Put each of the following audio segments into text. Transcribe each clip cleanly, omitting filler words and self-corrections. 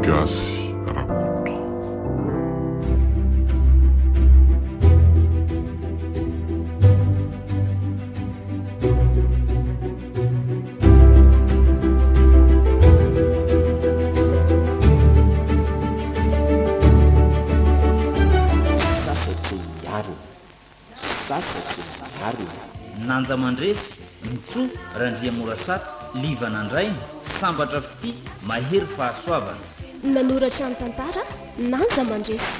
Gasy Rakoto. Sasatry ny arina. Sasatry ny arina. Nanja Mandresy, Ntsoa, Randriamorasata, Liva Nandraina, Sambatra Fitia, Mahery Fahasoavana. Nanoratra ny tantara, Nanja Mandresy.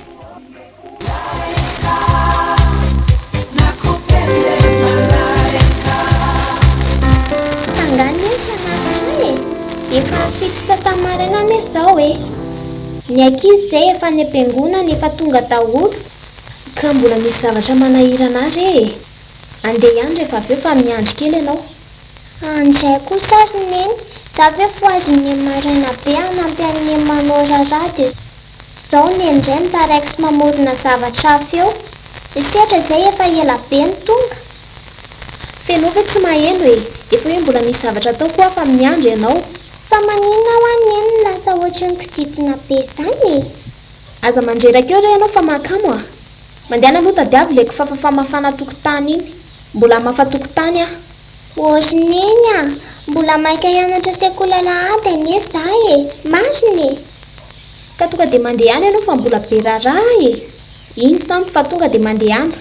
F'angaha anie tsy hanatitra ahy e! Efa fito sasany maraina anie izao e! Ny ankizy izay efa any am-piangonana efa tonga daholo. Ka mbola misy zavatra manahirana ahy re e! Andeha ihany rehefa avy eo fa miandry kely ianao. Anjay kosa ry Neny, za ve vohazin'i Neny maraina be hanampy an'i Neny manao raharaha dia zao Neny indray mitaraiky sy mamorona zavatra hafa eo. Setra izay efa ela be no tonga. F'enao ve tsy maheno e! Efa hoe mbola misy zavatra ataoko hoa fa miandry ianao. Fa maninona hoa Neny no lasa ohatran'ny kizitina be zany e! Aza mandreraka eo re ianao fa mahakamo a! Mandehana aloha tadiavo ilay kifafa famafana tokotany iny. Mbola hamafa tokotany aho. Ô ry Neny a! Mbola maika hianatra sekoly alahady anie za e! Marina e! Ka tonga dia mandehana ianao fa mbola be raharaha e! Iny Sampy fa tonga dia mandehana.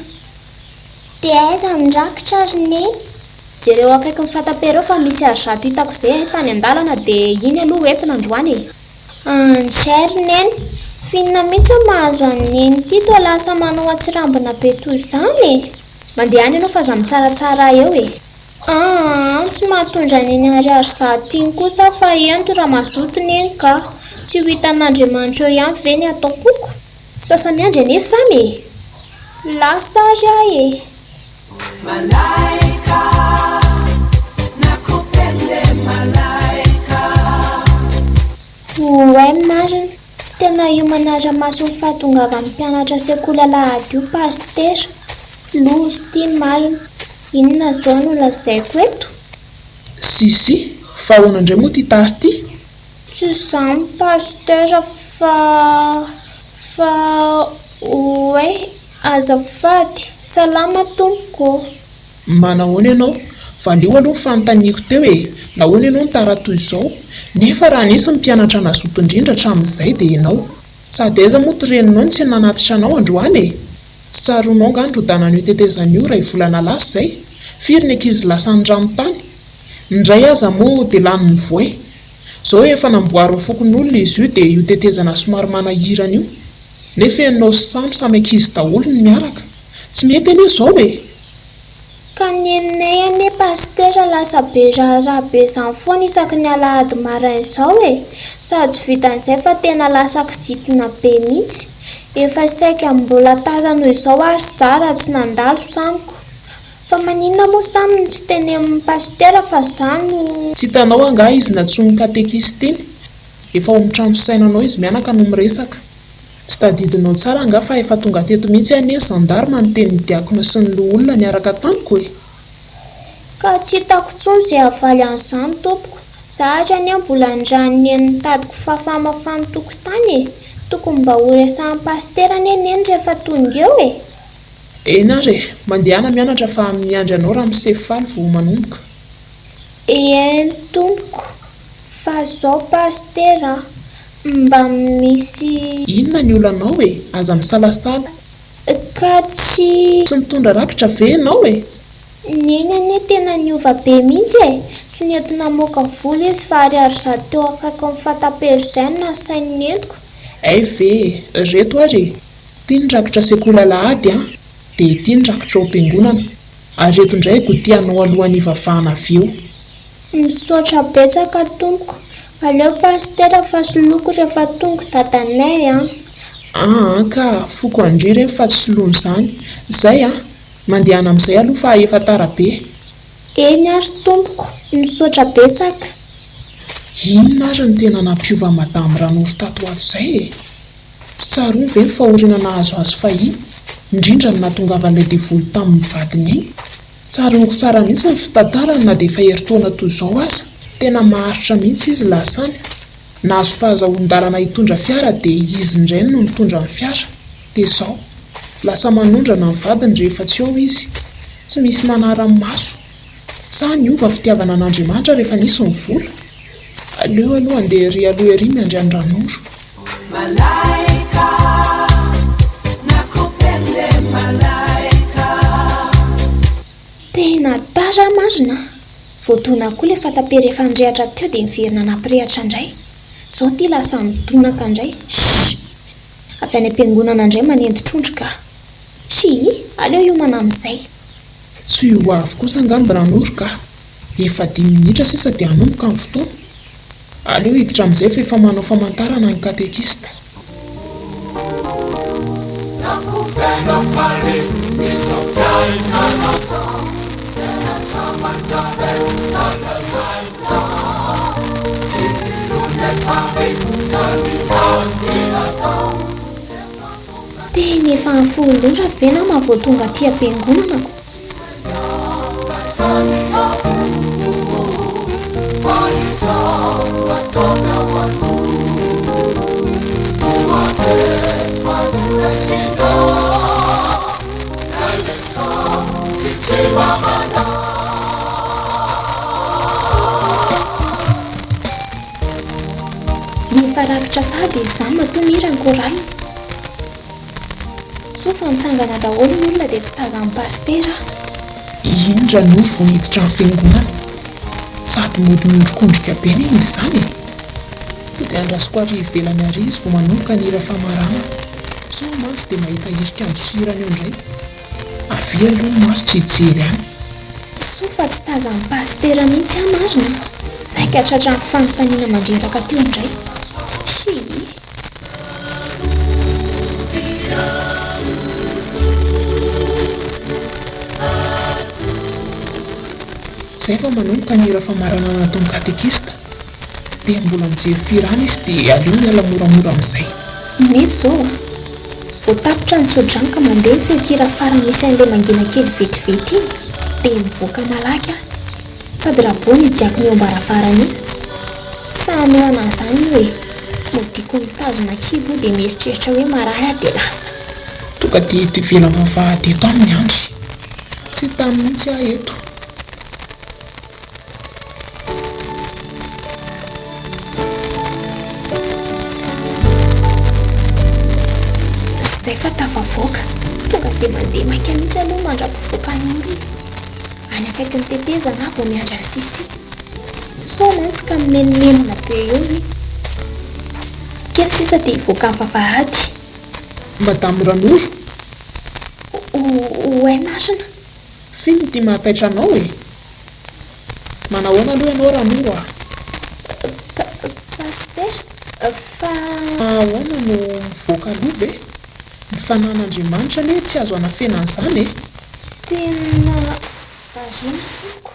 Dia aiza ny rakitra ry Neny? Jereo akaikin'ny fatapera eo fa misy arizato hitako izay ahy tany an-dalana dia iny aloha ho entina androany e! Anjay ry Neny! F'inona mihitsy no mahazo an'i Neny ity toa lasa manao atsirambina be toy izany e? Mandehana ianao fa aza mitsaratsara ahy eo e! Aa tsy mahatondra an'iny ariary zato iny kosa aho fa ento raha mazoto Neny ka! Tsy ho hitan'Andriamanitra eo ihany ve ny ataokoko? Sasa-miandry anie Samy e! Lasa ary aho e! Malaika, nakupende malaika. Oay marina, tena io manara-maso ny fahatongavan'ny mpianatra sekoly alahady io Pasitera. Loza ity marina. Inona izao no lazaiko eto? Sissi, fa ahoana indray moa ity tary ity? Tsy izany Pasitera fa fa oay Azafady, salama tompoko ô! Manahoana ianao? Valio aloha ny fanontaniako teo e! Nahoana ianao no tara toy izao? Nefa raha nisy ny mpianatra nazoto indrindra hatramin'izay dia ianao. Sady aiza moa ty reninao no tsy nanatitra anao androany e? Tsy tsaroanao angaha ny rodanan'io tetezana io iray volana lasa izay? Firy ny ankizy lasan'ny rano tany? Ny iray aza moa dia lanin'ny voay. Izao efa namboarin'ny fokonolona izy io dia io tetezana somary manahirana io. Nefa ianao sy Samy samy ankizy daholo no miaraka. Tsy mety anie izao e! Ka neninay anie Pasitera lasa be raharaha be zany foana isaky ny alahady maraina izao e! Sady tsy vitan'izay fa tena lasa kizitina be mihitsy. Efa saika mbola tara noho izao ary za raha tsy nandalo Samiko. Fa maninona moa Samy no tsy tenenin'i Pasitera fa za no. Tsy hitanao angaha izy nantsoin'ny katekista iny? Efa ao amin'ny trano fisainanao izy mianaka no miresaka. Tsy tadidinao tsara angaha fa efa tonga teto mihitsy anie ny zandarma niteny ny diakona sy ny loholona niaraka tamiko e! Ka tsy hitako intsony izay havaly an'izany tompoko. Za ary anie mbola nirahiny neny nitady kifafa hamafa ny tokotany e! Tokony mba ho resahan'i pasitera anie neny rehefa tonga eo e! Eny ary e! Mandehana mianatra fa miandry anao ramose faly vao manomboka. Eny tompoko, fa zao pasitera a, mba misy. Inona ny olanao e? Aza misalasala. Ka tsy. Tsy mitondra rakitra ve ianao e? Neny anie tena niova be mihitsy e! Tsy nety namoaka vola izy fa ariary zato teo akaikin'ny fatapera izay no nasainy nentiko. Hay ve e! Reto ary e! Ity ny rakitra sekoly alahady an! Dia ity ny rakitra ao am-piangonana. Ary eto indray goûter anao alohan'ny hivavahana avy eo. Misaotra betsaka tompoko. Aleo pasitera fa soloiko rehefa tonga dadanay an. Aa ka, foko an-dry ireny fa tsy soloina izany. Zay an! Mandehana amin'izay aloha fa efa tara be. Eny ary tompoko, misaotra betsaka. Inona ary no tena nampiova Madame Ranoro tato ho ato izay e? Tsy tsaroany ve ny fahoriana nahazo azy fahiny, indrindra ny nahatongavan'ilay devoly tamin'ny vadiny iny? Tsaroako tsara mihitsy ny fitantarany na dia efa herintaona toy izao aza. Tena maharitra mihitsy izy lasa any. Nahazo fahazahoan-dalana hitondra fiara dia izy indray no nitondra ny fiara. Dia izao, lasa manondrana ny vadiny rehefa tsy ao izy. Tsy misy manara-maso. Sa niova fitiavana an'Andriamanitra rehefa nisy ny vola? Aleo aloha handeha ery aloha ery miandry an'i Ranoro. Malaika, nakupende malaika. Tena tara marina a! Voadona koa ilay fatape rehefa nirehatra teo dia niverina nampirehatra indray. Izao ity lasa midonaka indray. Shh! Avy any am-piangonana indray manendy trondro ka! Shii! Aleo hiomana amin'izay. Tsy ho avy kosa angamba Ranoro ka! Efa dimy minitra sisa dia hanomboka ny fotoana. Aleo hiditra amin'izay fa efa manao famantarana ny katekista. Tena efa folo ora ve nama vao tonga aty am-piangonana ko? Efa rakitra sahady izy izany matoa mihira ny chorale. Soa fa nitsangana daholo ny olona dia tsy tazan'i Pasitera aho. Iny Ranoro vao niditra ny fiangonana. Sady mody miondrikondrika be anie izy izany e! Tonga dia andrasoko ary ivelany ary izy vao manomboka ny hira famaranana. Sao mantsy dia mahita hirika andosirana eo indray. Avia aloha ny maso tsy hijery any. Soa fa tsy tazan'i Pasitera mihitsy aho marina a! Saika tratran'ny fanontaniana mandreraka teo indray. Shii. Zay vao manomboka ny hira famaranana nataon'ny katekista. Dia mbola mijery fihirana izy dia aleo miala moramora amin'izay. Mety izao a! Vao tapitra ny tsodrano ka mandeha ny feon-kira farany misy an'ilay mangina kely vetivety iny dia mivoaka malaky aho. Sady Rabona io diakona eo am-baravarana io. Tsy hanohana an'izany io e! Modiako mitazona kibo io dia mieritreritra hoe marary aho dia lasa. Tonga dia eto ivelan'ny vavahady eto aho miandry. Tsy hitany mihitsy aho eto. Izay fa tafavoaka. Tonga dia mandeha maika mihitsy aloha mandra-pivoakan'ny olona. Any akaikin'ny tetezana aho vao miandry an'i Sissi. Sao mantsy ka mimenomenona be eo i. Kely sisa dia hivoaka ny vavahady. Madame Ranoro. Oay marina. F'inona ity mahataitra anao e? Manahoana aloha ianao Ranoro a? Pasitera, fa. Ahoana no mivoaka aloha ve? Ny fanahin'Andriamanitra anie tsy azo anafena an'izany e! Tena variana tompoko.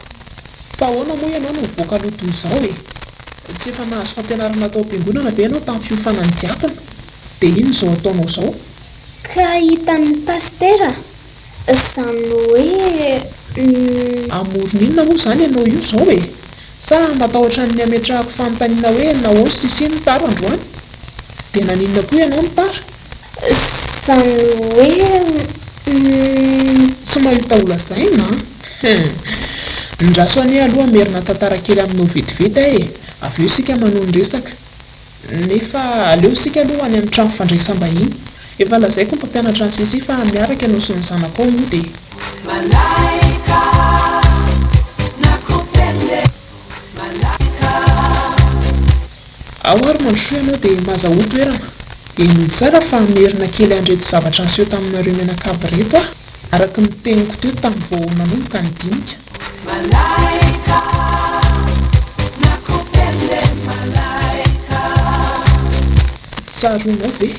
Fa ahoana moa ianao no mivoaka aloha toy izao e? Tsy efa nahazo fampianarana tao am-piangonana ve ianao tamin'ny fiofanan'ny diakona? Dia inona izao ataonao izao? Ka hitan'ny pasitera izany hoe. Hamorona inona moa izany ianao io izao e? Sa matahotra ny hametrahako fanontaniana hoe nahoana Sissi no tara androany? Dia naninona koa ianao no tara? Izany hoe uhm. Tsy mahita ho lazaina an! Hum. Ndraso anie aloha hamerina tantara kely aminao vetivety aho e! Avy eo isika manohy ny resaka. Nefa aleo isika aloha ho any amin'ny trano fandraisam-bahiny. Efa lazaiko ny mpampianatra an'i Sissi fa miaraka ianao sy ny zanakao mody e! Malaika, nakupende malaika. Ao ary mandrosoa ianao dia mazahoa toerana. Henoy tsara fa hamerina kely an'ireto zavatra niseho taminareo mianakavy ireto aho, araka ny teniko teo tamin'ny vao nanomboka ny dinika. Malaika, nakupende malaika. Tsaroanao ve?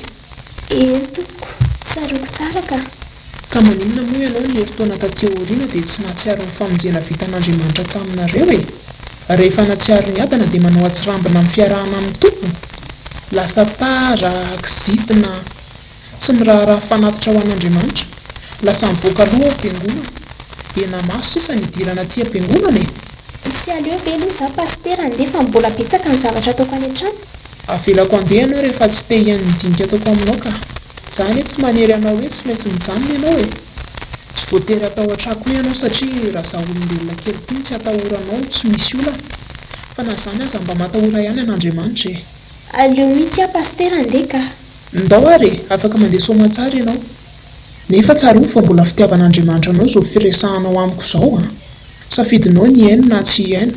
Eny tompoko, tsaroako tsara ka. Ka maninona moa ianao ny herintaona taty aoriana dia tsy nahatsiaro ny famonjena vitan'Andriamanitra taminareo e? Rehefa nahatsiaro niadana dia manao atsirambina amin'ny fiarahana amin'ny Tompo? Lasa tara, kizitina, tsy miraharaha fanatitra ho an'Andriamanitra, lasa mivoaka aloha ao am-piangonana. Hena-maso sisa ny hidirana aty am-piangonana e! Tsy aleo ve aloha za Pasitera andeha fa mbola betsaka ny zavatra ataoko any an-trano? Avelako handeha ianao rehefa tsy te hihaino ny dinika ataoko aminao ka. Za anie tsy manery anao hoe tsy maintsy mijanona ianao e! Tsy voatery hatahotra ahy koa ianao satria raha za olombelona kely ity no tsy atahoranao tsy misy olana. Fa na izany aza mba matahora ihany an'Andriamanitra e! Aleo mihitsy aho Pasitera andeha ka! Ndao ary e! Afaka mandeha soamatsara ianao. Nefa tsarovy fa mbola fitiavan'Andriamanitra anao izao firesahanao amiko izao an! Safidinao ny hihaino na tsy hihaino.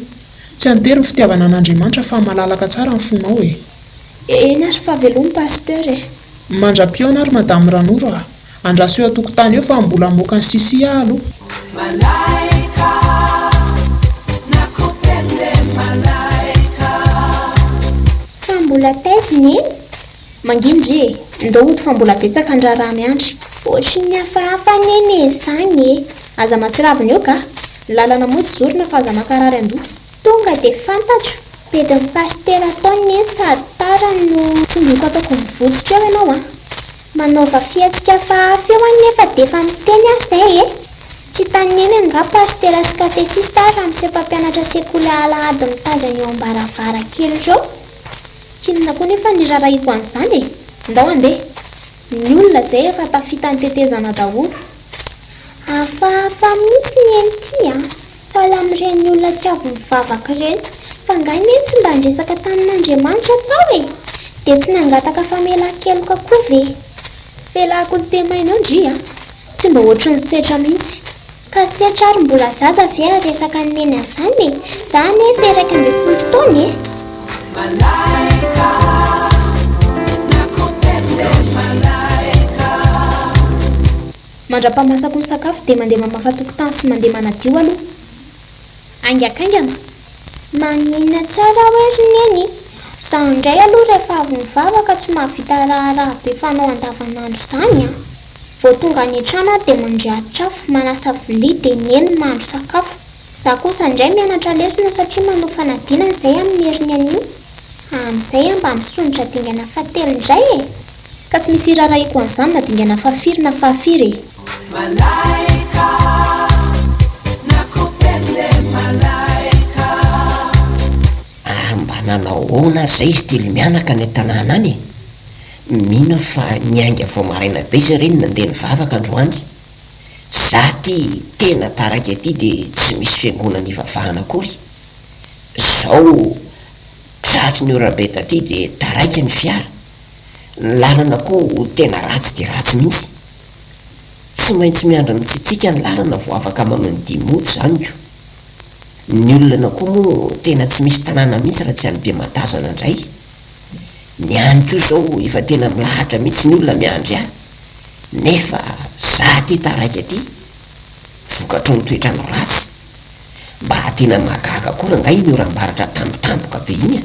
Tsy an-tery ny fitiavana an'Andriamanitra fa malalaka tsara ny fonao e! Eny ary fa velomy Pasteur e! Mandra-pihaona ary Madame Ranoro a! Andraso eo an-tokotany eo fa mbola hamoaka ny sisi aho aloha. Malaika, nakupende malaika. Fa mbola taiza i Neny? Manginy ndry e! Ndao hody fa mbola betsaka ny raharaha miandry. Ohatry ny hafahafa anie Neny izany e! Aza mahatsiravina eo ka! Ny lalana mody zorina fa aza mankarary andoha. Tonga dia fantatro, bedin'ny pasitera tao Neny sady tara no. Tsindriako ataoko mivotsitra eo ianao an! Manaova fihetsika hafahafa eo anefa dia efa miteny aho izay e! Tsy hitan'i Neny angaha pasitera sy katesista ary ramose mpampianatra sekoly alahady mitazana eo am-baravarankely ireo? K'inona koa nefa ny irarahiko an'izany e! Ndao handeha! Ny olona izay efa tafita ny tetezana daholo. Hafahafa mihitsy ny eny ity an! Sahala amin'ireny olona tsy avy mivavaka ireny. Fa angaha i Neny tsy mba niresaka tamin'Andriamanitra tao e? Dia tsy nangataka famelan-keloka koa ve? Felahako ny temaina eo ndry a! Tsy mba ohatry ny setra mihitsy. Ka setra ary mbola zaza ve haresaka an'i Neny an'izany e? Za anie efa 11 taona e! Malaika, nakupende malaika. Mandra-pamasako ny sakafo dia mandeha mamafa tokotany sy mandeha manadio aloha. Haingakaingana. Maninona tsara hoe ry Neny? Izaho indray aloha rehefa avy nivavaka tsy mahavita raharaha be fanao andavanandro izany an! Vao tonga any an-trano aho dia mandriatr'afo, manasa vilia dia Neny mahandro sakafo. Izaho kosa indray mianatra lesona satria manao fanadinana izay amin'ny heriny anio. Amin'izay aho mba misondrotra dingana fahatelo indray e! Ka tsy misy irarahiako an'izany na dingana fahafiry na fahafiry e! Malaika, nakupende malaika. Ary mba nanao ahoana ary izay izy telo mianaka any an-tanàna any e? Mino aho fa niainga vao maraina be izy ireny nandeha nivavaka androany. Za ty tena taraiky aty dia tsy misy fiangonana ivavahana akory. Zao tratry ny oram-be taty dia taraiky ny fiara. Ny lalana koa tena ratsy dia ratsy mihitsy. Tsy maintsy miandry mitsitsika ny lalana vao afaka manao ny dia mody izany ko. Ny olona koa moa tena tsy misy tanàna mihitsy raha tsy any Bematazana indray. Ny any koa izao efa tena milahatra mihitsy ny olona miandry ahy. Nefa za aty taraiky aty, vokatry ny toetrandro ratsy. Mba tena mahagaga koa rangahy iny oram-baratra tampotampoka be iny a!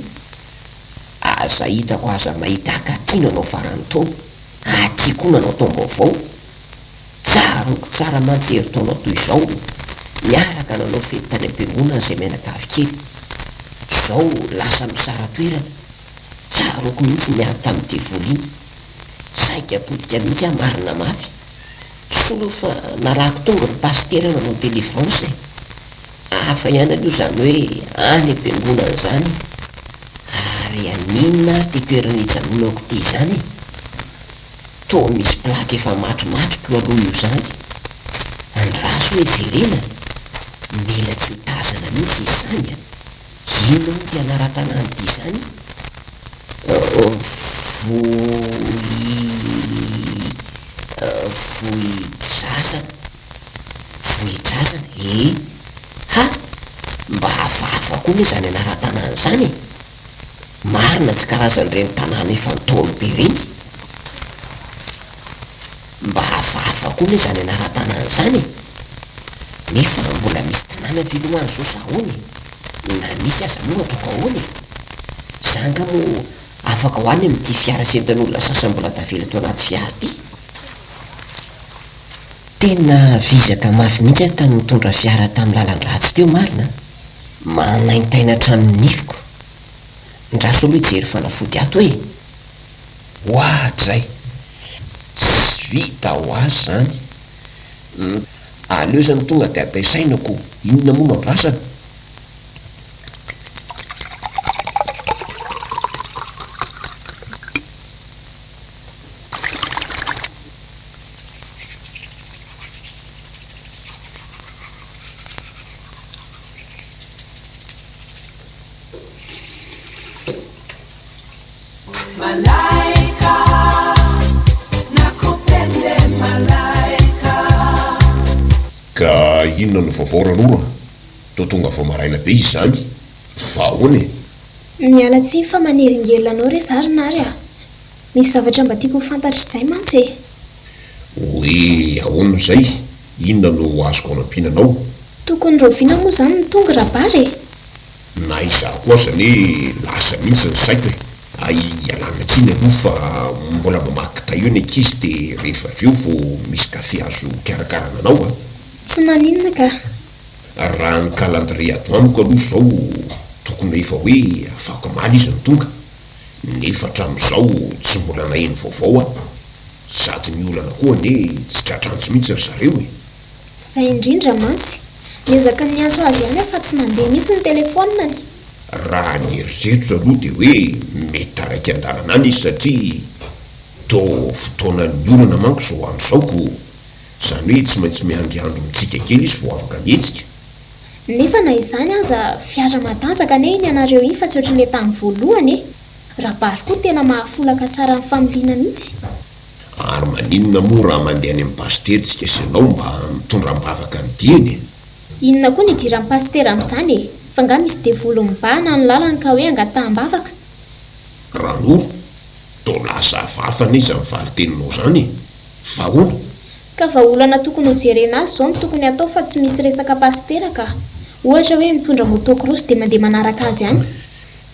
Aza hitako aza mahita ahy ka aty nanao faran'ny taona, aty koa nanao taom-baovao. Tsaroako tsara mantsy herintaona toy izao, niaraka nanao fety tany am-piangonana izay mianakavy kely. Izao lasa misara-toerana. Tsaroako mihitsy ny ady tamin'ny devoly iny. Saika potika mihitsy aho marina mafy. Soa aloha fa narahako tonga ny pasitera nanao delivrance e! Hafa ihany aloha izany hoe any am-piangonana izany e! Ary haninona ary ity toerana ijanonako ity izany e? Toa misy plaque efa matromatroka io aloha io izany. Andraso hoe jerena! Mila tsy ho tazana mihitsy izy izany a! Inona moa ity anaran-tanàna ity izany? Vohi. Vohidrazana. Vohidrazana, ee. Ha! Mba hafahafa koa anie izany anaran-tanàna izany e! Marina tsy karazan'ireny tanàna efa ntaolo be ireny. Mba hafahafa koa anie izany anaran-tanàna izany e! Nefa mbola misy tanàna ve aloha any izao sa ahoana e? Na misy aza moa ataoko ahoana e? Za angaha moa afaka ho any amin'ity fiara sy entan'olona sasany mbola tavela ato anaty fiara ity? Tena vizaka mafy mihitsy aho tamin'ny nitondra fiara tamin'ny lalan-dratsy teo marina an! Manaintaina hatramin'ny nifiko. Ndraso aloha hijery fanafody ato e! Oadray! Tsy vita ho azy izany. Hum, aleo izany tonga dia ampiasaina ko, inona moa no andrasana? Malaika, nakupende malaika. Ka inona no vaovao Ranoro a? Toa tonga vao maraina be izy izany, fa ahoana e? Miala tsiny fa manelingelina anao re za ry Nary a! Misy zavatra mba tiako ho fantatra izay mantsy e! Hoe ahoana izay? Inona no azoko anampiana anao? Tokony rahoviana moa izany no tonga Rabary e? Na izaho koa aza anie lasa mihitsy ny saiko e! Hay ialana tsiny aloha fa mbola mamaky kitay eo ny ankizy dia rehefa avy eo vao misy kafe azo hikarakarana anao a! Tsy maninona ka! Raha ny calendrier ato amiko aloha izao tokony efa hoe afakomaly izy no tonga, nefa hatramin'izao tsy mbola naheno vaovao aho. Sady ny olana koa anie tsy tratr'antso mihitsy ry zareo e! Izay indrindra mantsy. Niezaka ny niantso azy ihany aho fa tsy nandeha mihitsy ny telefaoniny. Raha ny eritreritro aloha dia hoe mety taraiky an-dalana any izy satria toa fotoanan'ny olana manko izao andro izao ko! Izany hoe tsy maintsy miandry andro mitsika kely izy vao afaka mihetsika. Nefa na izany aza fiara matanjaka anie iny anareo iny fa tsy ohatran'ilay tamin'ny voalohany e! Rabary koa tena mahafolaka tsara ny familiana mihitsy. Ary maninona moa raha mandeha any amin'ny pasitera tsika sy ianao mba mitondra am-bavaka ny diany e? Inona koa ny idiran'ny pasitera amin'izany e? Fa nga misy devoly mibahana ny lalany ka hoe angataham-bavaka? Ranoro, toa lasa hafahafa anie izany valin-teninao izany e! Fa ahoana? Ka vahaolana tokony ho jerena azy izao no tokony hatao fa tsy misy resaka pasitera ka! Ohatra hoe mitondra moto cross dia mandeha manaraka azy any.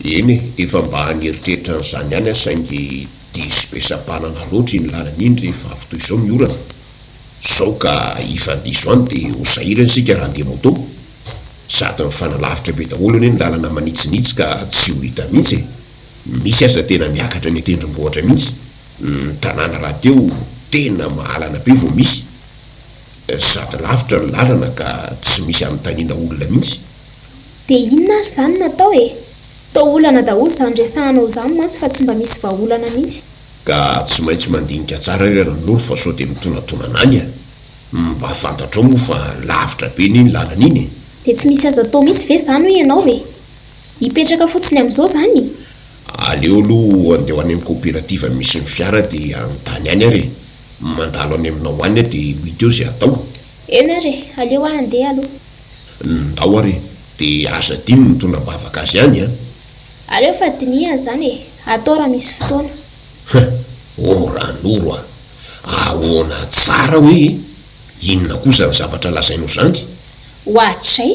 Eny e, efa mba nieritreritra an'izany ihany aho saingy diso be sampanana loatra iny lalana iny rehefa avy toy izao ny orana. Sao ka hifandiso any dia ho sahirana isika raha handeha moto. Sady mifanalavitra be daholo anie ny lalana manitsinitsy ka tsy ho hita mihitsy e. Misy aza tena miakatra any an-tendrombohitra mihitsy. Ny tanàna rahateo tena mahalana be vao misy. Sady lavitra ny lalana ka tsy misy anontaniana olona mihitsy. Dia inona ary izany no atao e? Toa olana daholo izany resahanao izany mantsy fa tsy mba misy vahaolana mihitsy. Ka tsy maintsy mandinika tsara re Ranoro fa sao dia mitonatonana any a! Mba fantatrao moa fa lavitra be anie iny lalana iny e! Dia tsy misy azo atao mihitsy ve izany hoy ianao e? Hipetraka fotsiny amin'izao izany? Aleo aloha andeha ho any amin'ny coopérative misy ny fiara dia hanontany any ary e! Mandalo any aminao any aho dia ho hita eo izay atao. Eny ary e! Aleo aho handeha aloha. Ndao ary e! Dia aza adino ny mitondra am-bavaka azy ihany an! Aleo fa dinihana izany e! Atao raha misy fotoana. Huh! Oh Ranoro a! Ahoana tsara hoe e? Inona koa izany zavatra lazainao izany? Oadray!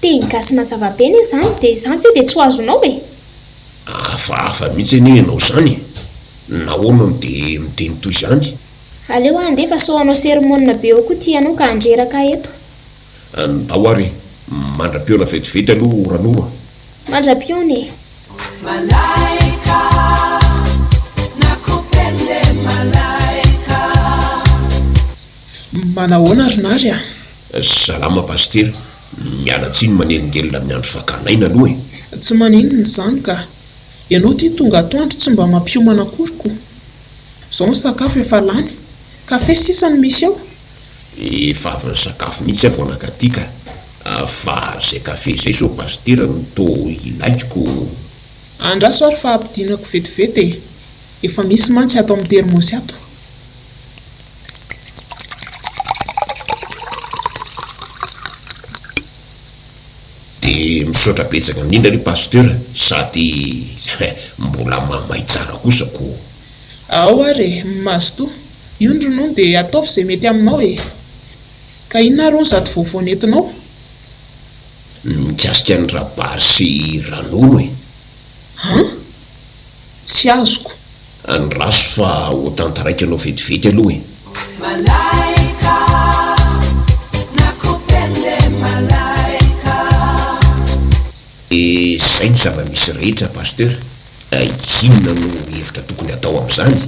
Teny gasy mazava be anie izany dia izany ve dia tsy ho azonao e? Hafahafa mihitsy anie ianao izany e! Nahoana no dia miteny toy izany? Aleo aho handeha fa sao hanao sermona be eo koa ity ianao ka handreraka ahy eto. Ndao ary e! Mandra-pihaona vetivety aloha Ranoro a! Mandra-pihaona e! Malaika, nakupende malaika. Manahoana ry Nary a! Salama Pasitera, miala tsiny manelingelina amin'ny andro fakana aina aloha e! Tsy maninona izany ka! Ianao ity tonga atoandro tsy mba mampiomana akory ko! Izao ny sakafo efa lany, kafe sisa no misy ao. Efa avy nisakafo mihitsy aho vao nankaty ka! Fa izay kafe izay izao pasitera no toa ilaiko ko! Andraso ary fa ampidinako vetivety e! Efa misy mantsy ato amin'ny termosy ato. Dia misaotra betsaka indrindra ry Pasteur sady mbola mamay tsara kosa ko! Ao ary e! Mazotoa! Io ny ronono dia ataovy izay mety aminao e! Ka inona ary hono izato vaovao nentinao? Ny mikasika an'i Rabary sy Ranoro e! An? Tsy azoko. Andraso fa ho tantaraiko anao vetivety aloha e! Malaika, nakupende malaika. Dia zay ny zava-misy rehetra Pasteur, inona no hevitra tokony hatao amin'izany?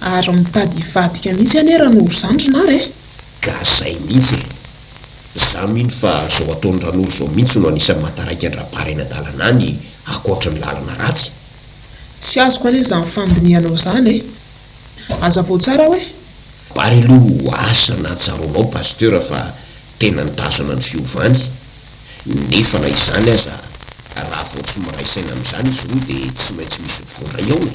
Ary mitady hivadika mihitsy anie Ranoro izany ry Nary e! Ka zay mihitsy e! Za mino fa zao ataon'i Ranoro zao mihitsy no anisan'ny mahataraiky an-dRabary any an-dalana any ankoatry ny lalana ratsy. Tsy azoko anie izany fandinihanao izany e! Hazavao tsara hoe? Bary aloha asa na tsaroanao Pasteur fa tena nitazona ny fiovany, nefa na izany aza raha vao tsy miray saina amin'izany izy roa dia tsy maintsy misy voa indray ao e!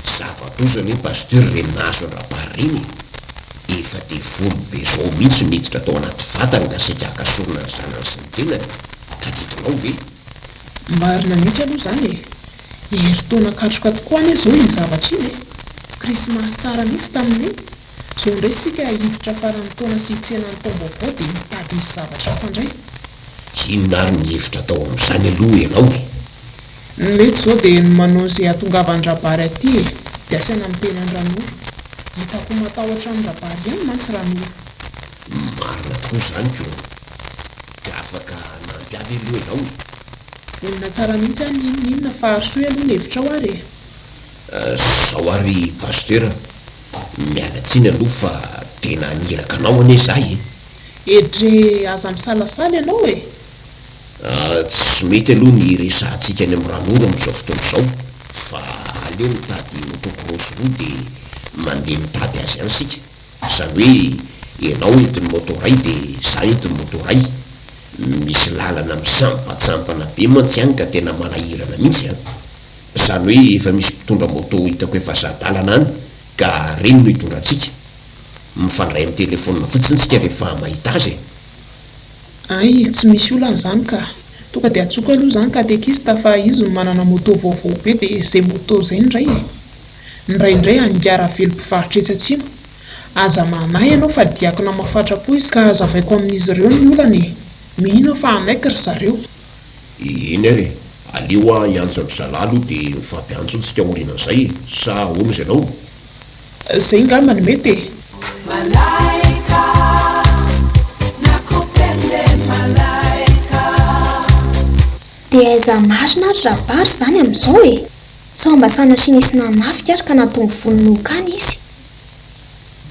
Zava-doza anie Pasteur ireny nahazo an-dRabary ireny e! Efa devoly be zao mihitsy no niditra tao anaty vatany ka saika haka sorona ny zanany sy ny tenany, tadidinao ve? Marina mihitsy aloha izany e! Herintaona katroka tokoa anie izao iny zavatra iny e! Krismasy tsara mihitsy tamin'iny! Izao indray isika hiditra faran'ny taona sy hitsena ny taom-baovao dia mitady hisy zavatra hafa indray. Inona ary ny hevitra atao amin'izany aloha ianao e? Ny mety izao dia ny manao izay hahatongavan-dRabary aty e! Dia asaina miteny an-dRanoro. Hitako ho matahotra an'i Rabary ihany mantsy Ranoro. Marina tokoa izany ko! Ka afaka hanampy ahy ve aloha ianao e? Vonona tsara mihitsy aho n'inon'inona fa arosoy aloha ny hevitrao ary e! Zao ary Pasteur a! Miala tsiny aloha fa tena haniraka anao anie za e! Edree aza misalasala ianao e! Tsy mety aloha ny hiresahantsika any amin'ny Ranoro amin'izao fotoana izao fa aleo mitady motocross roa dia mandeha mitady azy any isika. Izany hoe ianao entin'ny moto iray dia za entin'ny moto iray. Misy lalana misampantsampana be mantsy any ka tena manahirana mihitsy an! Izany hoe efa misy mpitondra moto hitako efa za-dalana any ka reny no hitondra antsika. Mifandray amin'ny telefaonina fotsiny tsika rehefa mahita azy e! Hay, tsy misy olana izany ka. Tonga dia antsoiko aloha izany katekista fa izy no manana moto vaovao be dia izay moto izay no iray e! Ny iray indray an'i Ravelo mpivarotra etsy atsimo. Aza manahy ianao fa diakona mafatrapo izy ka hazavaiko amin'izy ireo ny olana e! Mino aho fa hanaiky ry zareo. Eny ary e! Aleo aho hiantso an-dry zalahy aloha dia mifampiantso tsika aorianan'izay e! Sa ahoana izy ianao? Zay ngamba no mety e! Malaika, nakupende malaika. Dia aiza marina ary Rabary izany amin'izao e? Sao mba sanatria nisy nanafika ary ka nataony vononoka any izy?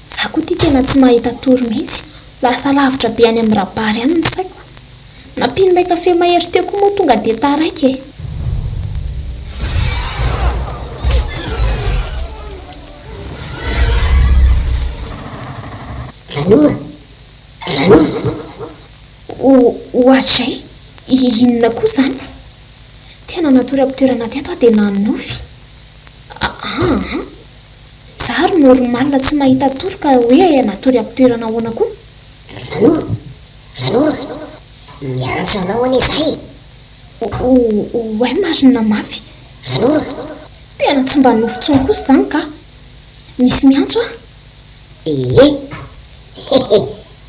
Za koa ity tena tsy mahita tory mihitsy, lasa lavitra be any amin'i Rabary any ny saiko. Nampian'ilay kafe mahery teo koa moa tonga dia taraiky e! Ranoro a! Ranoro! Ohatrizay, inona koa izany? Tena natory am-pitoerana teto aho dia nanonofy. Aa! Za ary normal tsy mahita tory ka hoe natory am-pitoerana ahoana koa? Ranoro! Ranoro a! Miantso anao anie za e! Oay marina mafy. Ranoro a! Tena tsy mba nofy tsony kosa izany ka! Misy miantso aho? Ie! Hehe!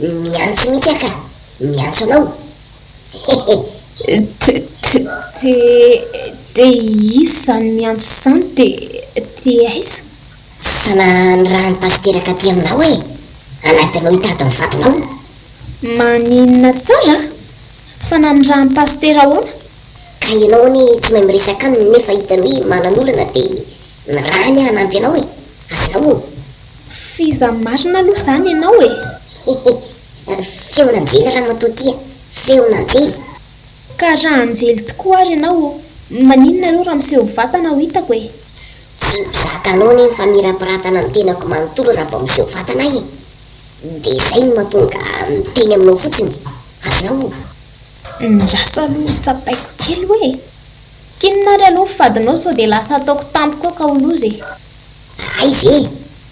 Miantso mihitsy aho ka! Miantso anao! Hehe! Dia dia iza izany miantso izany dia dia aiza? Fa nanirahan'i Pasitera taty aminao e! Hanampy anao hitady ny vadinao. Maninona tsara? Fa nanirahan'i Pasitera ahoana? Ka ianao anie tsy mahay miresaka aminy nefa hitany hoe manan'olana dia nirahany aho hanampy anao e! Azonao o! F'iza marina aloha izany ianao e? Hehe! Feon'anjely ramatoa ty a! Feon'anjely! Ka raha anjely tokoa ary ianao, maninona aloha raha miseho vatana ho hitako e? Tsy ho zakanao anie ny famirapiratana ny tenako manontolo raha vao miseho vatana aho e! Dia izay no mahatonga miteny aminao fotsiny, azonao o? Ndraso aloha tsapaiko kely hoe! K'inona ary aloha ny fadinao sao dia lasa ataoko tampoka eo ka ho loza e! Hay ve?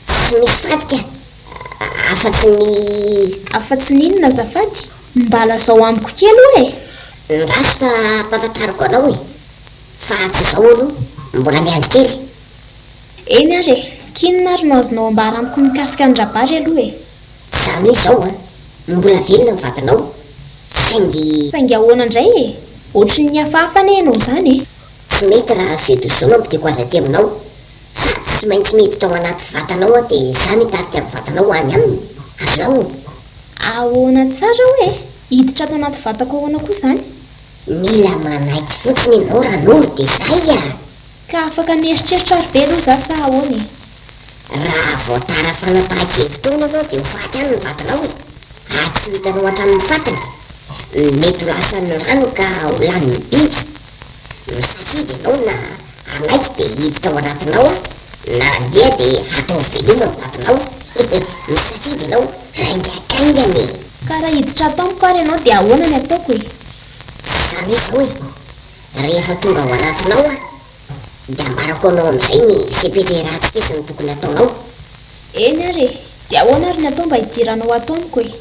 Tsy misy fady ka! Afa-tsy ny. Afa-tsy ny inona azafady? Mba lazao amiko kely oa e! Ndraso fa ampahafantariko anao e! Fa tsy izao aloha, mbola miandry kely. Eny ary e! K'inona ary no azonao ambara amiko mikasika an-dRabary aloha e? Izany hoe izao an, mbola velona ny vadinao, saingy. Saingy ahoana indray e? Ohatry ny hafahafa anie ianao izany e! Tsy mety raha feo toy izao no ampidiko azy aty aminao, fa tsy maintsy miditra ao anaty vatanao aho dia izaho no hitarika ny vatanao ho any aminy. Azonao? Ahoana tsara hoe? Hiditra ato anaty vatako ahoana koa izany? Mila manaiky fotsiny ianao Ranoro dia izay a! Ka afaka mieritreritra ary ve aloha za sa ahoana e? Raha vao tara fanapahan-kevitra eo ianao dia ho faty any ny vadinao e! Ary tsy ho hitanao hatramin'ny fatiny. Mety ho lasan'ny rano ka ho lanin'ny biby. Misafidy ianao na hanaiky dia hiditra ao anatinao aho, na handeha dia hataovy veloma ny vadinao. Misafidy ianao, haingankaingana e! Ka raha hiditra ato amiko ary ianao dia ahoana ny ataoko e? Izany hoe izao e! Rehefa tonga ao anatinao aho. Dia ambarako anao amin'izay ny fepetra iarahantsika sy ny tokony hataonao. Eny ary e! Dia ahoana ary ny atao mba hidiranao ato amiko e?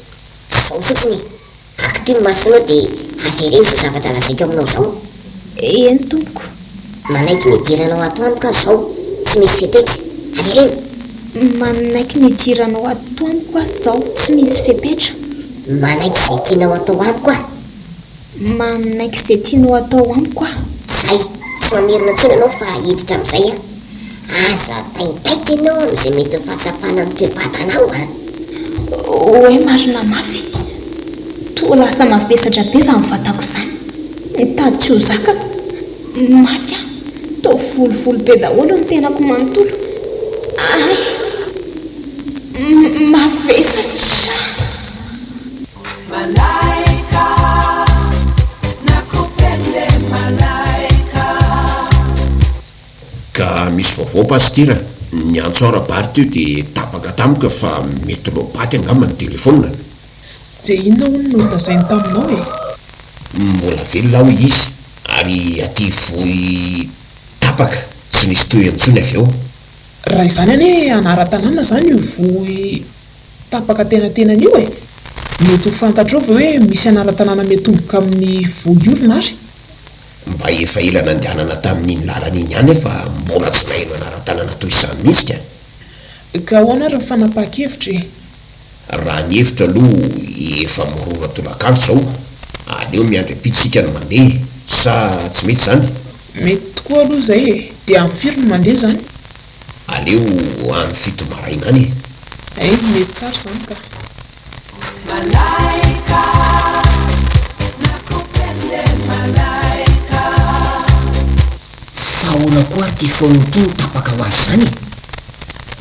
Izao fotsiny e! Akipio ny masonao dia avereno izao zavatra lazaiko aminao izao. Eny tompoko. Manaiky ny hidiranao ato amiko aho izao, tsy misy fepetra. Avereno! Manaiky ny hidiranao ato amiko aho izao, tsy misy fepetra. Manaiky izay tianao atao amiko aho. Manaiky izay tianao atao amiko aho. Zay, tsy mamerina intsony ianao fa hiditra amin'izay aho. Aza taitaitra ianao amin'izay mety ho fahatsapana ny toe-batanao an! Oay marina mafy. Toa lasa mavesatra be izany vatako izany. Mitady tsy ho zakako. Maty aho. Toa volovolo be daholo ny tenako manontolo. Hay! Mavesatra! Malaika, nakupende malaika. Ka misy vaovao Pasitera, niantso aho Rabary teo dia tapaka tamiko fa mety loapaty angamba ny telephone. Dia inona hono no nolazainy taminao e? Mbola velona hoy izy ary aty vohy tapaka tsy nisy tohiny intsony avy eo. Raha izany anie anaran-tanàna izany io vohy tapaka antenatenany io e! Mety ho fantatrao ve hoe misy anaran-tanàna miatomboka amin'ny vohy orona ary? Mba efa ela nandehanana tamin'iny lalana iny ihany aho fa mbola tsy naheno anaran-tanàna toy izany mihitsy ka! Ka ahoana ary ny fanapahan-kevitra e? Raha ny hevitra aloha efa mirona tolakandro izao, aleo miandry ampitso isika no mandeha e! Sa tsy mety izany? Mety tokoa aloha izay e! Dia amin'ny firy no mandeha izany? Aleo any fito maraina any e! Hay, mety tsara izany ka! Malaika, nakupende malaika. Fa ahoana koa ary ty phone ty no tapaka ho azy zany e?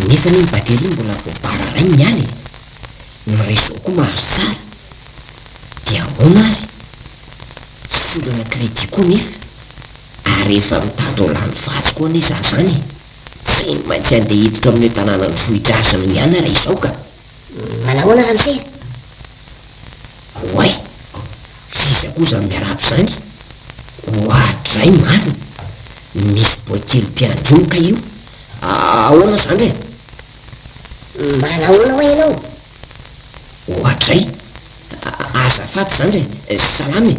Nefa anie ny batterie mbola vao bara ray ny miala e! Ny réseau koa mahazo tsara! Dia ahoana ary? Tsy olana crédit koa nefa! Ary efa mitady ho lany vatsy koa anie za zany e! Tsy maintsy andeha hiditra amin'io tanànan'i Vohidrasina io ihany ary izao ka! Manahoana ramose? Oay! F'iza koa izany miarahaba izany? Oadray marina! Misy boay kely mpiandry ony kay io! Ahoana zandry e? Manahoana hoa ianao? Oadray! Azafady zandry e! Salama e!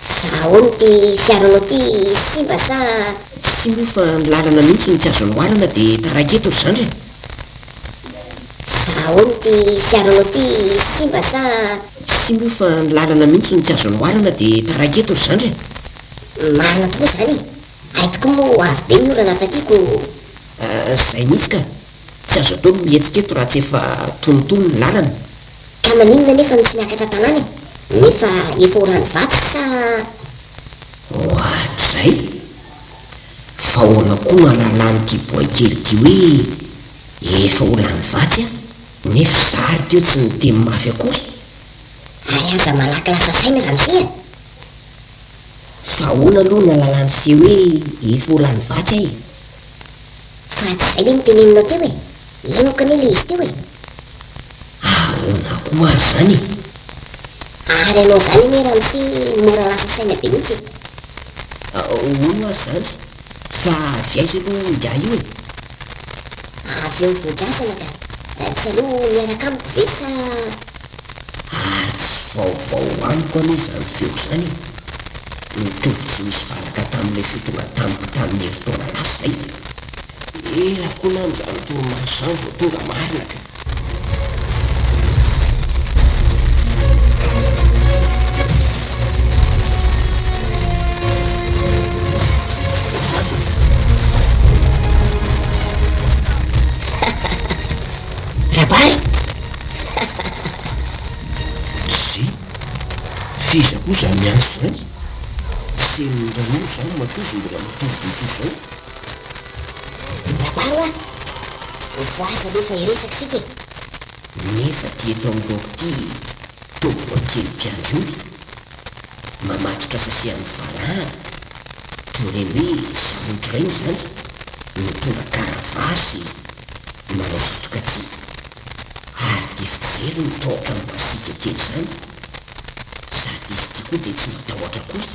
Fa ahoana ity fiaranao ity simba sa. Tsy moa fa ny lalana mihitsy no tsy azo anoharana dia taraiky eto ry zandry e! Fa ahoana ity fiaranao ity simba sa. Tsy moa fa ny lalana mihitsy no tsy azo anoharana dia taraiky eto ry zandry e! Marina tokoa izany e! Hay tokoa moa avy be ny orana taty ko. Zay mihitsy ka! Tsy azo atao ny mihetsika eto raha tsy efa tonitony ny lalana. Ka maninona anefa no tsy miakatra tanàna e? Nefa efa ho rano vatsy sa. Oadray! Fa ahoana koa no ahalalan'ity boay kely ity hoe efa ho lany vatsy aho nefa za ary teo tsy niteny mafy akory? Ary aza malaky lasa saina ramose a! Fa ahoana aloha no ahalalan'i se hoe efa ho lany vatsy aho e? Fa tsy izay ve no teneninao teo e? Henoko anie ilay izy teo e! Ahoana koa ary izany e? Ary ianao izany anie ramose mora lasa saina be mihitsy e! Hono ary zandry, fa avy aiza aloha ingahy io e? Avy eo Vohidrasana ka! Tsy aleo miaraka amiko ve sa. Ary tsy vaovao amiko anie izany feo izany e! Mitovy tsy misy valaka tamin'ilay feo tonga tamiko tamin'ny herintaona lasa izay. Ela koa na amin'izany torimaso izany vao tonga marina ka! Rabary! Tsia, f'iza koa izany miantso izany? Tsy henon'i Ranoro izany matoa izy mbola matory be toy izao. Rabary hoa! Mifohaza aloha fa hiresaka isika e! Nefa ty eto anoloako ty toa boa kely mpiandry omby, mamatotra sase amin'ny valahana, toa ireny hoe sarotra ireny izany, mitondra karavasy, manao satroka tsihy, ary dia fijeriny toa ohatran'ny masiaka kely izany, sady izy ity koa dia tsy matahotra akory,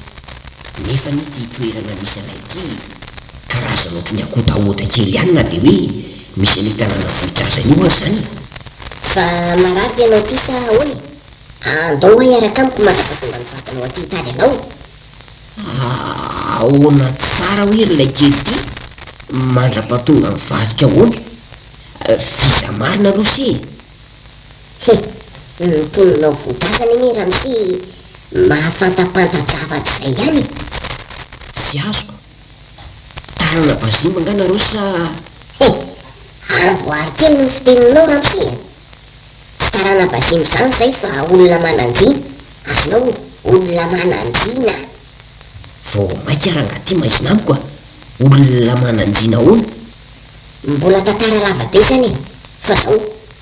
nefa anie ity toerana misy anay ity. Karazana ohatry ny akodahoda kely ihany na dia hoe misy an'io tanàna vohidrazana io aza izany e! Fa marary ve ianao ity sa ahoana e? Andao hoa hiaraka amiko mandra-pahatonga ny vadinao aty hitady anao. Ahoana tsara hoe ry ilay kely ity? Mandra-pahatonga ny vadiko ahoana? F'iza marina aloha se e? He! Ny mponina ao Vohidrazana anie ramose mahafantapanta-javatra izay ihany e! Tsy azoko. Tanana bazimba nga nareo sa? He! Amboary kely ny fiteninao ramose a! Tsy tarana-bazimba izany izay fa olona manan-jina, azonao olona manan-jina. Vao maika rangaha ty maizina amiko a! Olona manan-jina ahoana? Mbola tantara lava be izany e! Fa zao,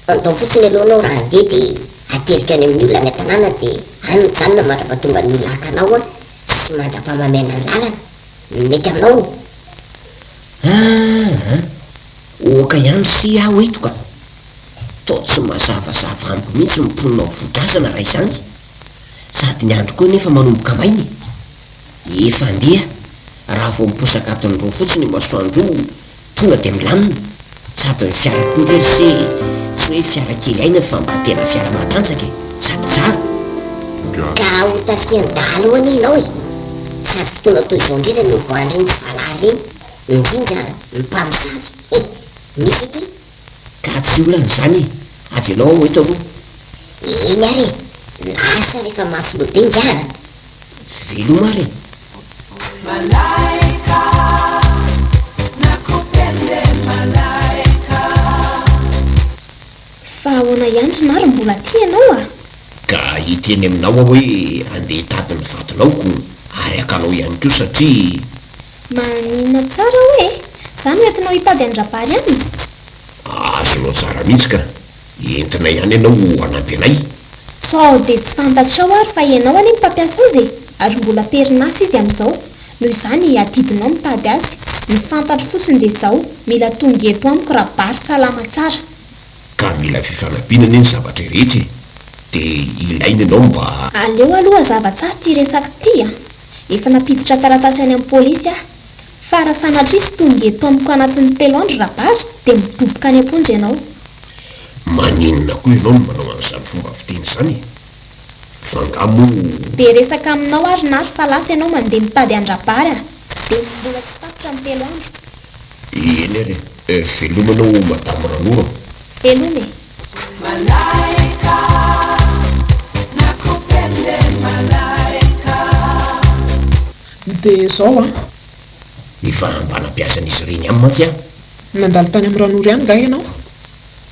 andao fotsiny aloha anao raha handeha dia ateriko any amin'ny olona any an-tanàna dia any mijanona mandra-pahatonga ny olona haka anao sy mandra-pamamena ny lalana. Mety aminao? Aa! Oka ihany ry aho eto ka! Toa tsy mazavazava amiko mihitsy ny mponina ao Vohidrazana raha izany. Sady ny andro koa anefa manomboka maina e! Efa andeha, raha vao miposaka adiny roa fotsiny io masoandro io tonga dia milamina. Sady ny fiara koa nge ry se tsy hoe fiara kely aina fa mba tena fiara matanjaka e! Sady tsara. Ka ho tafihan'ny dahalo eo anie ianao e! Sady fotoana toy izao indrindra no voan'ireny tsy valala ireny, indrindra ny mpamosavy he! Misy aty! Ka tsy olana izany e! Avelao aho eto aloha. Eny ary e! Lasa rehefa mafy loha be ingahy a! Veloma ary e! Malaika, nakupende malaika. Fa ahoana ihany ry Nary mbola tia ianao a? Ka hiteny aminao aho hoe andeha hitady ny vadinao ko ary hakanao ihany koa satria. Maninona tsara hoe? Za no entinao hitady an-dRabary any? Azonao tsara mihitsy ka! Entina ihany ianao hanampy anay. Sao dia tsy fantatrao ary fa ianao anie no mpampiasa azy e! Ary mbola am-perinasa izy amin'izao. Noho izany adidinao mitady azy. Ny fantatro fotsiny dia izao, mila tonga eto amiko Rabary salama tsara. Ka mila fifanampiana anie ny zavatra rehetra e! Dia ilaina ianao mba. Aleo aloha hazava tsara ity resaka ity a! Efa nampiditra taratasy any amin'ny polisy aho. Fa raha sanatria tsy tonga eto amiko anatin'ny telo andro Rabary dia midoboka any am-ponja ianao. Maninona koa ianao no manao an'izany fomba fiteny izany e? Fa angaha moa. Tsy be resaka aminao aho ry Nary fa lasa ianao mandeha mitady an-dRabary a! Dia mbola tsy tapitra ny telo andro. Eny ary e! Veloma ianao Madame Ranoro a! Veloma e! Malaika, nakupende malaika. Dia izao an! Efa mba nampiasa an'izy ireny ihany mantsy aho. Nandalo tany amin'ny Ranoro ihany nga ianao?